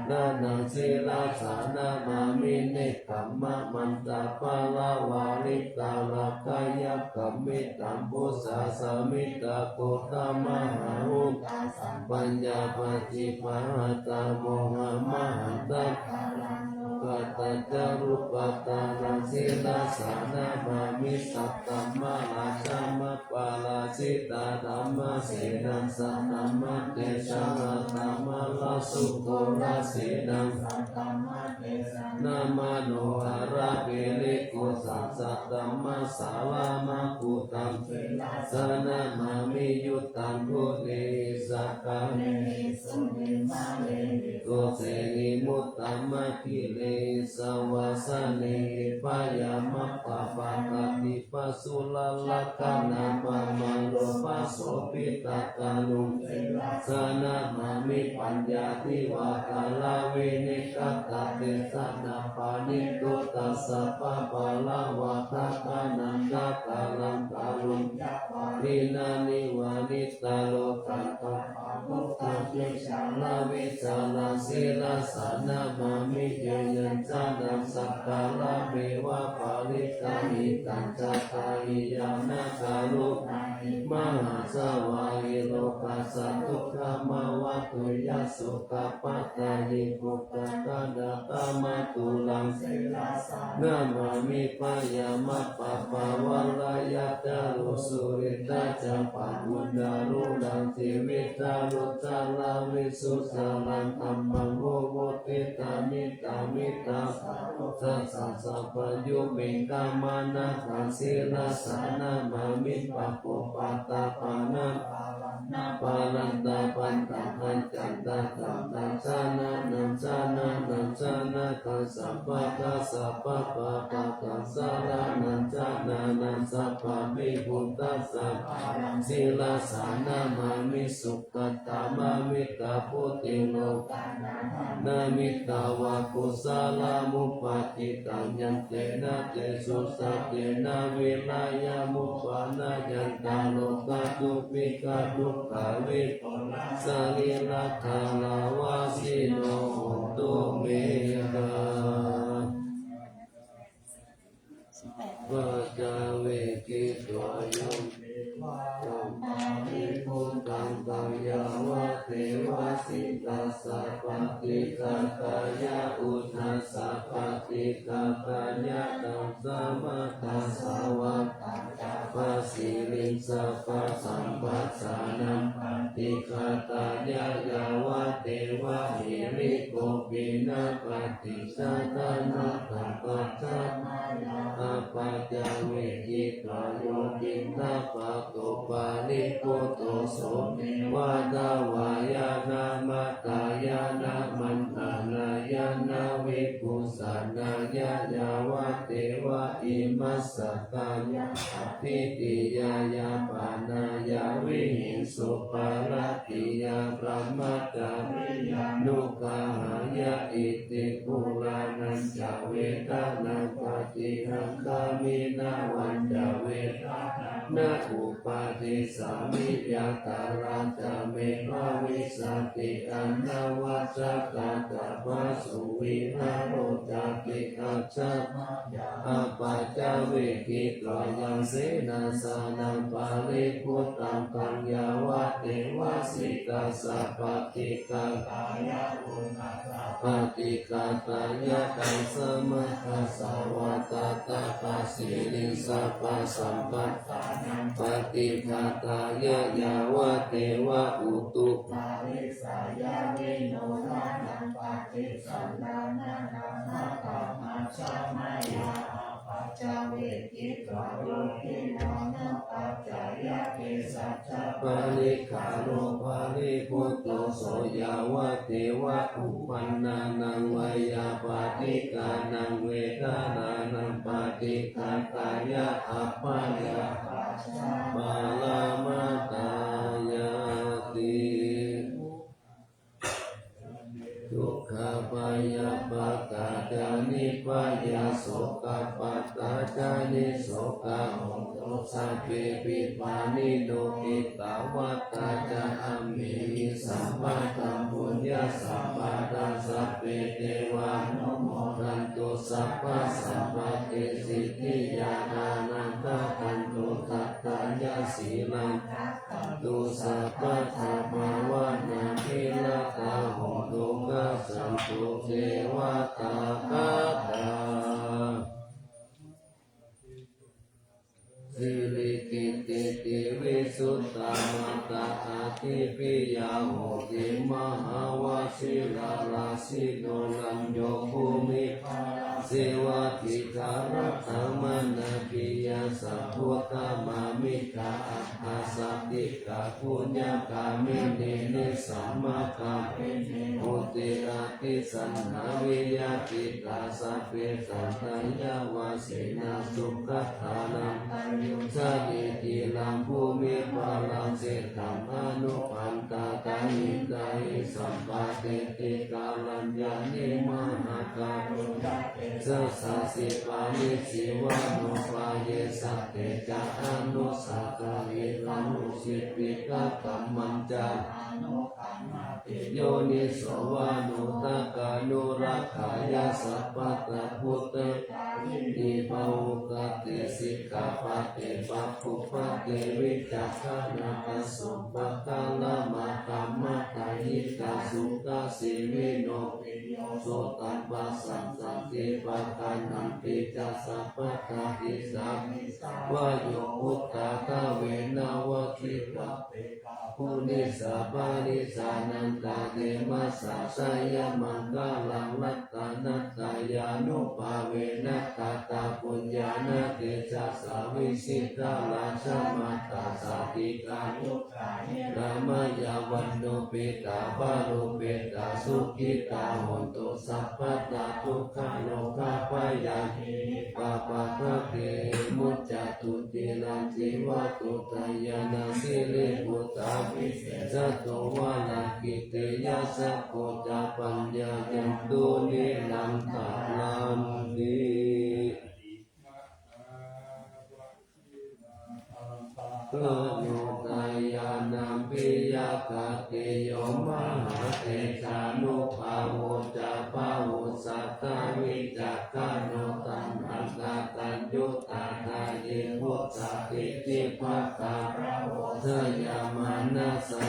ranaṃ sirasā namāmi. Nekkhammamantaparamvaritarakkhāya kamitabbo sāsamittā gotamayha upasampajja paṭibāhāya mohammahantā kālaṃ lokatthañca rūpattaraṃ sirasā namāmi. Saddhammaramajjhamapārājitaṃ dhammasenāsataṃ atesaṃ aṭṭhamārā sukolasenaṃ, saddhammadesanamanoharagirikhotsaṃ, saddhammasāramakkhuddhaṃ, sirasā namāmi. Uttamaguṇehi sabbagūṇehi, sūnimārehi dosehi, muddamakehehi, bhayamappamārakkhitā, pāsurakkhaṇappaṇṇaraṃ, pāpāsopitakāyuṃ, sirasā namāmi. Paññātivakarāni katthatesanā, paṇīto tassa pāpālāhuvā, dakkhiṇaṃ gaganataḷaṃ, pāṇinā niva niṭṭhaṃ, lokattha pabuddhaṃ, tejaṃ raviṃ charaṃ, sirasā namāmi. Jayantānaṃ sakkārameva paṇītaṃ, hitaṃ ca thāhi ñāṇakaruṇāhi, mahāsāvahī lokassa, dukkhamā va tuyhaṃ sukhappadaṃ. Yebhuyyena kataṃ māturaṃ, sirasā namāmi. Bhayamappamārakkhitā, pāsurittā ca pāpū, na rūḷhaṃ jīvitā, rojā raviṃ sucaraṃ, dhammaṃ vo vuṭṭhitaṃ, niṭṭhitaṃ sattassa, sabbaññuṃ me kamanaṃ, taṃ sirasā namāmi. Pāpūpaṭṭhapāṇā, parantā bandhamatthañca, taṃ taṃ janataṃ janataṃ janataṃ, sabbattha sabbapāpakaṃ, saraṇaṃ janānaṃ sabbaṃ, vibhūtasaṅghaṃ, sirasā namāmi. Sukkā tā mā mittā, pūtī lokā na mittā vā, kusalānupaṭṭhitaṃ, yantena tejasā tena, viriyamuppannāya, lokadhūpitakkhā, vipulā sārīragadāvajjino, hotu me. Paccavekkhitvā yo devānaṃ paribhuttaṃ, taṃ yāvadeva sītassa paṭighātāya, uṇhassa paṭighātāya, taṃ samaddasavātāya, pāsiriṃ sabbasampattīnaṃ paṭighātāya, yāvadeva hirikopinapaṭi ghātānattapaccavekkhitvā yo piṇḍapāto paribhutto, so neva davāya na madāya na maṇḍanāya na vibhūsanāya, yāvadeva imassa kāyassa ṭhitiyā yāpanāya vihiṃsuparatiyā brahmacariyānuggahāya. Iti purāṇañca vedanaṃ paṭihaṅkhāmi navañca vedanaṃ na uppādessāmi, yātrā ca me bhavissati anavajjatā ca phāsuvihāro cāti. Ajjhattaṃ paccavekkhitvā yaṃ senāsanaṃ paribhuttaṃ, taṃ yāvadeva sītassa paṭighātāya, uṇhassa paṭighātāya, taṃ samaddasavātātapasiriṃ sabbasampattīnaṃ paṭighātāya, yāvadeva utuparissayavinodanaṃ paṭisallānānaṃ aṭṭhamajjhamāya, apaccavekkhitvā yo devānaṃ paccavekkhi saccā, paṭighaṇo paribhutto, so yāvadeva uppannānaṃ veyyābādhikānaṃ vedanānaṃ paṭighātāya, abyāpajjhaparamāraṃ paramatāyāti. Dukkhā bhayā pādā ca nibbhayā, sokappattā ca nissokā hontu, sabbepi pāṇino. Ettāvatā ca amhehi sambhataṃ puññasampadaṃ, sabbe devānumodantu sabbasampattisiddhiyā. Dānaṃ dadantu saddhāya, sīlaṃ rakkhantu sabbadā, bhāvanābhiratā hontu, gacchantu devatāgatā. Sirikittiti visuddhā mātā, ādipiyā hoti mahāvajirā. Rājino rañño bhūmipālā, sevā dīgharattaṃ mānā piyā. Sabbodhamā mittā, aṭṭhā sāvakā puññakāmiṇī, nesamā kāpiṇī honti atītā, nānvī attītā. Sabbe santā yāva jināsukhā, kālantare saṃvarituṃ, ciraṃ bhūmiṃ parāsitaṃ. Anupaṇḍā tahiṃ tahiṃ, sampatiṭṭhī kālajjhānī, mahākāruñña tejasā, khippāni jīvannupāyesā, te ca anussāsāmi, rāhubhi khippakammañca, anukammati yoniso. Manokaranaṃ rakkhaye, sabbattha bhūtetvā, viññū pāṇabbhāse. Sikkhāpade pāṇātipātā, vekābhayamuttā, asabhāva pāṇātipātā, hitākaṅkhamātā, hitākaṅkhamātā, hitāyuttā sukhajīvino. Piyusapasampannā, santipānidhi pānātipātā, sabbattha hitāyassa. Vāyo phuṭṭhā dvema vassī, vā pekkhā pūrenissabbaṃ, nānattavaṇṇamakkhajātimakkhamathaddhayaṃ. Jayamaṅgalaṃ, ratanattayānubhāvena, sabbapuññānaṃ tejasā, vijitā rājamātā, sādhikā yugā herā, māyā vanūpetā balūpetā, sukhitā hontu sabbadā. Dukkharogabhayā, pāpaggahe vimuccantu, ciraṃ jīvatu, jayamaṅgale. Sirīputto viṭṭhāsulo, varagiriṃ sāyujo, paññāya tu nirantharanti. Anupānubhāvena, piyakātiyo, mahātejānubhāvo ca, bahusatthā vicakkhaṇo, taṇhaṅkarāyuddhā, dāyī puttadīpivāravo. Jayamaṅgalassa,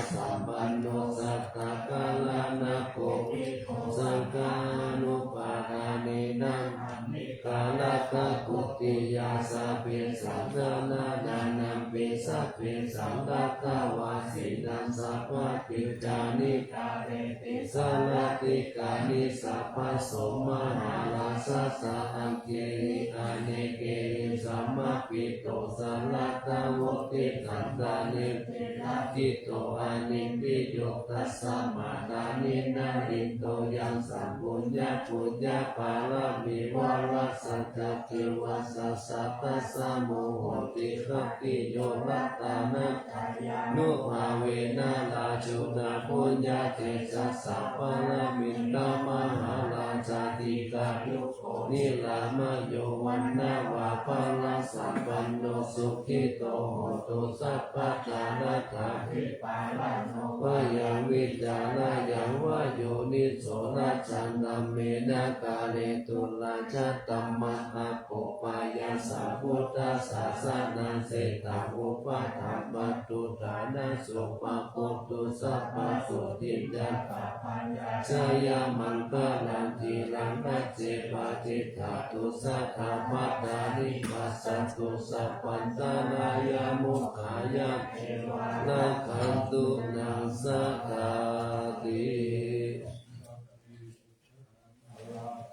sattappākāraṇago, viṭū saṅghānubhāvena, maṇi kā rakkhā koṇḍaññā, sabbesaṃ janānāmpi, sabbesaṃ atthavasaṃ, sabbañca niṭṭhitā, reti sarattikāni. Sabbaso mahārājassa, aṅgehi anekehi, samāhito, saratthāvutti, santalikkhe lakkhaṇo, anibhiyugtaṃ, samaṇāni nālīto. Yaṃ saṃ puññaṃ puññaphalaṃ, iva rājadakkhiṇā, satta sāvo hohi, khattiyo, ratanattayānubhāvena, rājubbaṅgā, puññatejasā, pāramittā, mahārājā, dīghāyuko, nirāmayo, vaṇṇavanto, balāsampanno, sukhito hotu, sabbadā. Rattābhipālano, bhayaṃ vītarāgaṃ, vāyojjhitvā, rājadaṃ, mena, kāretu, rājadhammaṃ, akopayasaṃ, buddhasāsanaṃ, sataṃ, upaṭṭhapatthu, ṭhānaso, pamodatu, sabbasotthi ca, pāpā ca, jayamaṅgalaṃ. Khīlaṃ rājeva, ksīrsamayodāni, passantu, sabbantarāyā, mokkhaṃ yāceva, rakkhantu, naṃ, sadāti.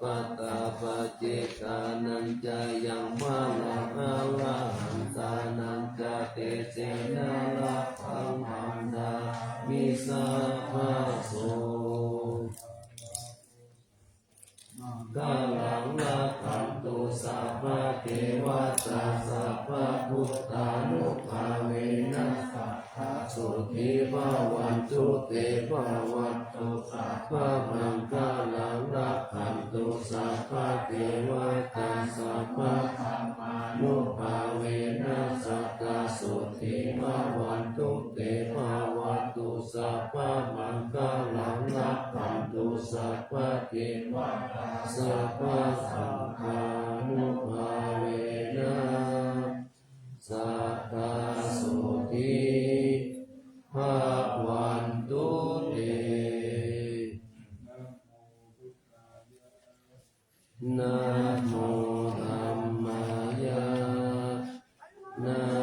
Padapaccekānañca yaṃ balaṃ, arahantānañca tejena, rakkhaṃ bandhāmi sabbaso. Maṅgalaṃ, rakkhantu, sabbadevatā, sabbabuddhānubhāvena, sadā sotthī bhavantu te. Bhavatu sabbamaṅgalaṃ, rakkhantu sabbadevatā, sabbadhammānubhāvena, sadā sotthī bhavantu te. Bhavatu sabbamaṅgalaṃ, rakkhantu sabbadevatā, sabbasaṅghānubhāvena, sadā sotthī bhavantu te. Namo dhammāya. Namo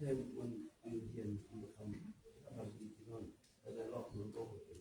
มันเปลี่ยนมันทำทำดีที่นั่นแต่ในรอบมันก็เปลี่ยน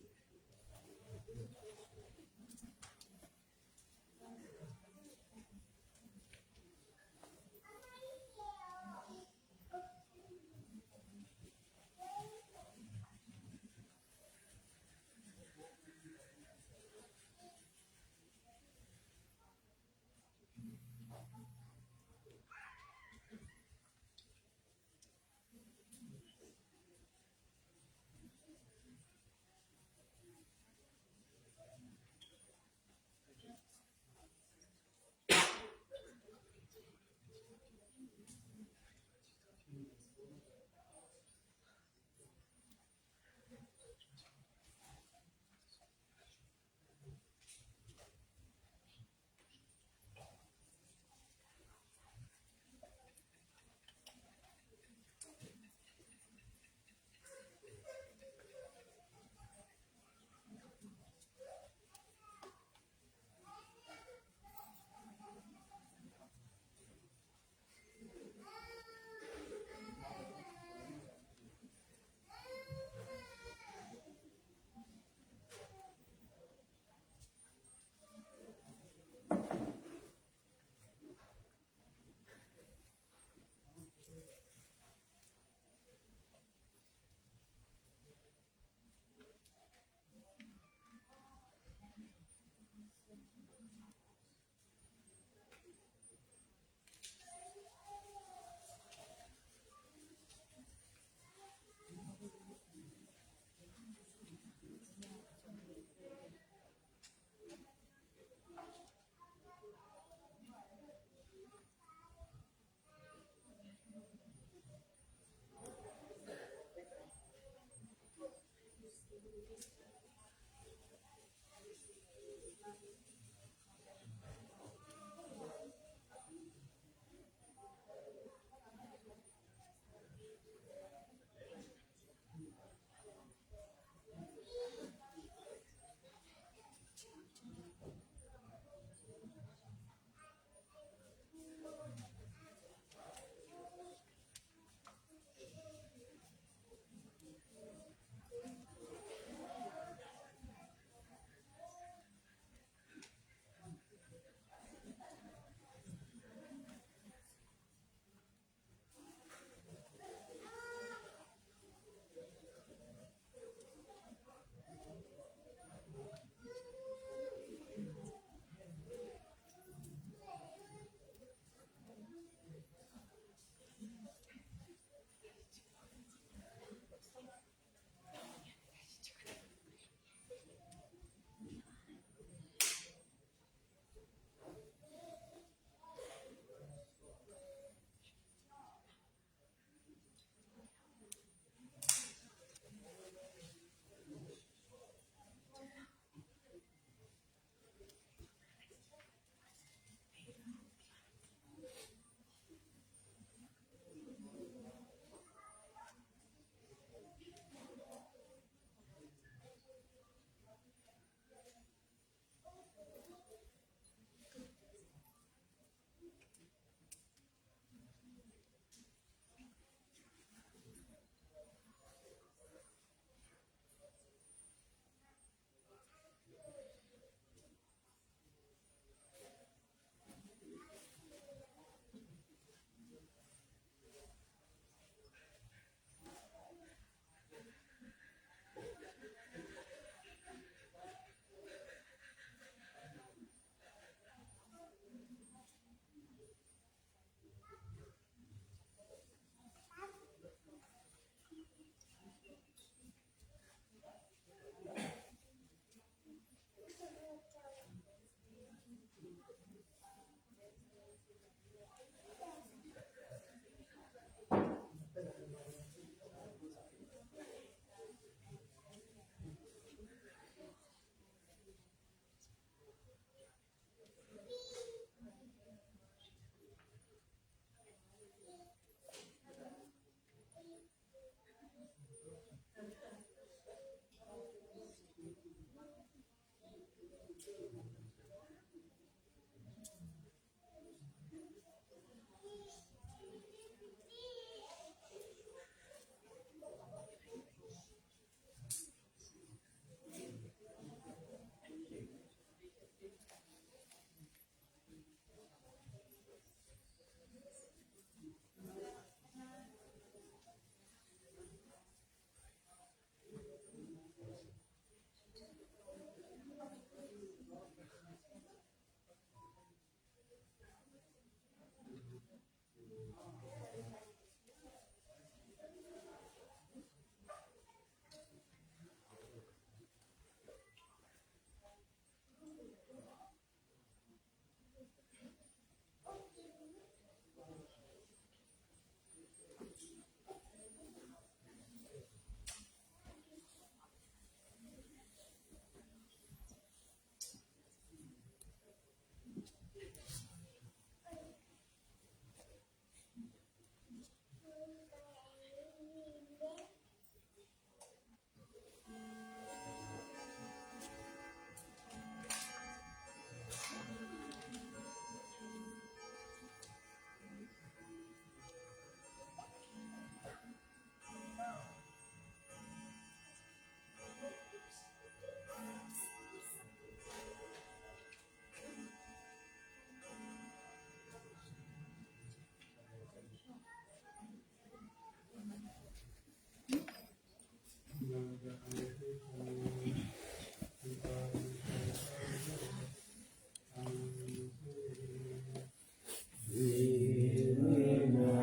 Iminā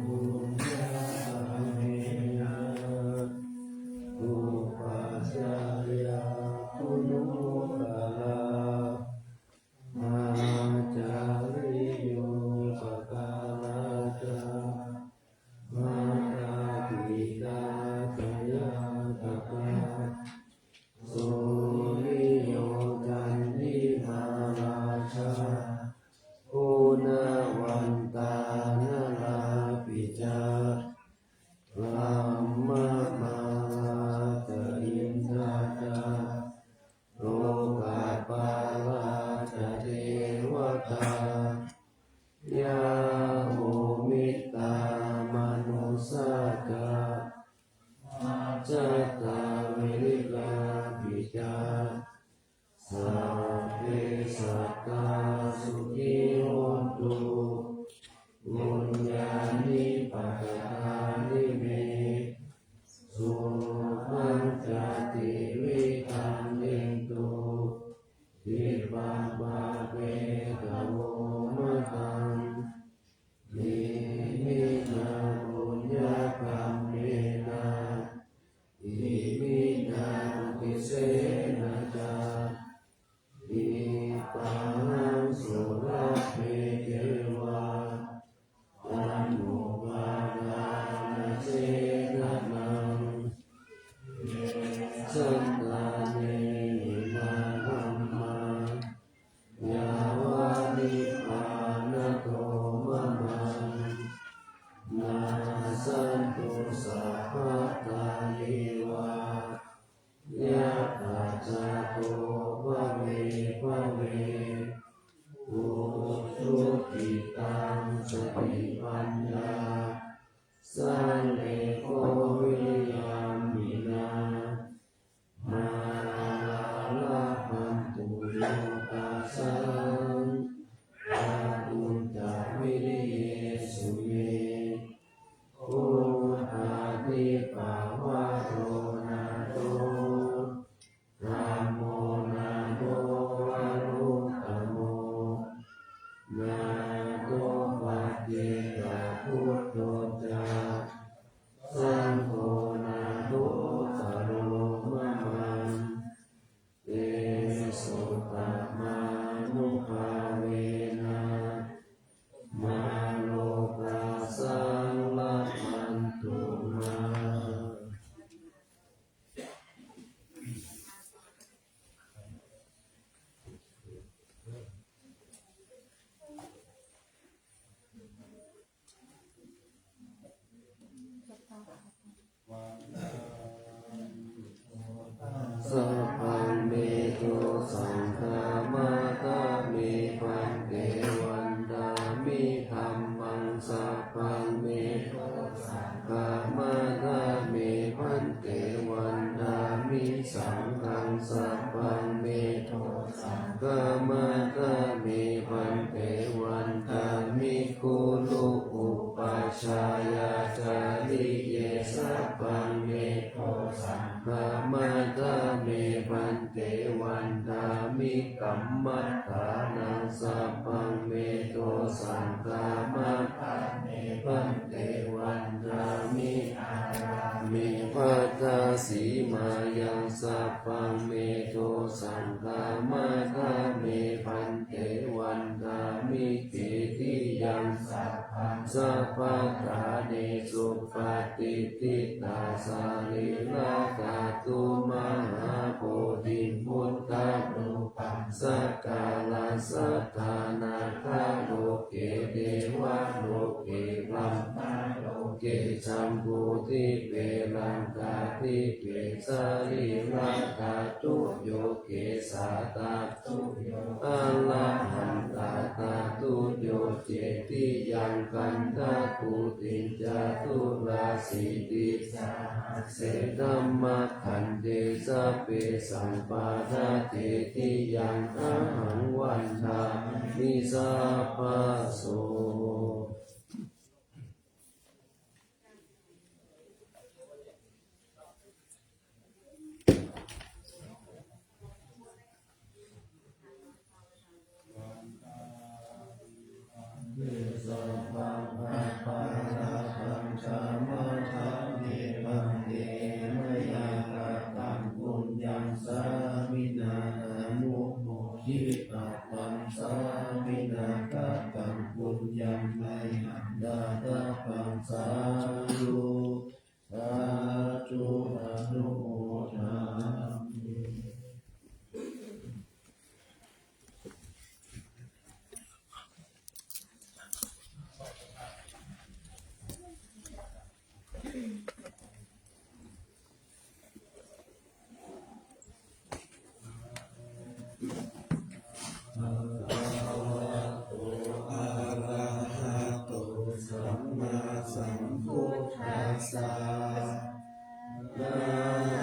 puññakammena upajjhāyā guṇuttarā, ācariyūpakārā ca mātā pitā ca ñātakā, suriyo candimā rājā, guṇavantā narāpi ca, brahmamārā ca indā ca, lokapālā ca devatā, yamo mittā manussā ca, majjhattā verikāpi ca, sabbe sattā sukhī hontu, puññāni pakatāni me, sukhañca tividhaṃ dentu, khippaṃ pāpetha vomataṃ. Iminā puññakammena, iminā uddisena ca, khippāhaṃ sulabhe ceva, taṇhupādānachedanaṃ, ye santāne hinā dhammā, yāva nibbānato mamaṃ, nassantu sabbadā yeva, yattha jāto bhave bhave, ujucittaṃ satipaññā, sallekho viriyamhinā, mārā labhantu nokāsaṃ, kātuñca viriyesu me. Buddhādhipavaro sabbaṃ me dosaṃ khamatha me bhante, vandāmi kammaṭṭhānaṃ sabbaṃ me dosaṃ khamatha me bhante, vandāmi ārāme bhadasīmāyaṃ sabbaṃ me dosaṃ khamatha me bhante, vandāmi cetiyaṃ sabbaṃ sabbaṭṭhānesu patiṭṭhitā sarīradhātu mahābodhiṃ buddharūpaṃ sakkārajjhānā paloke devaloke brahmaloke jambudīpe laṅkādīpe sarīradhātuyo kesā dhātuyo arahantadhātuyo cetiyaṃ gandhakuṭiṃ caturāsītisahas se dhammakkhandhe sabbesaṃ padaccetiyaṃ ahaṃ vandāmi sabbaso. Sādhu, sādhu, anumodāmi. Bhagavato arahato sammāsambuddhassa. Namo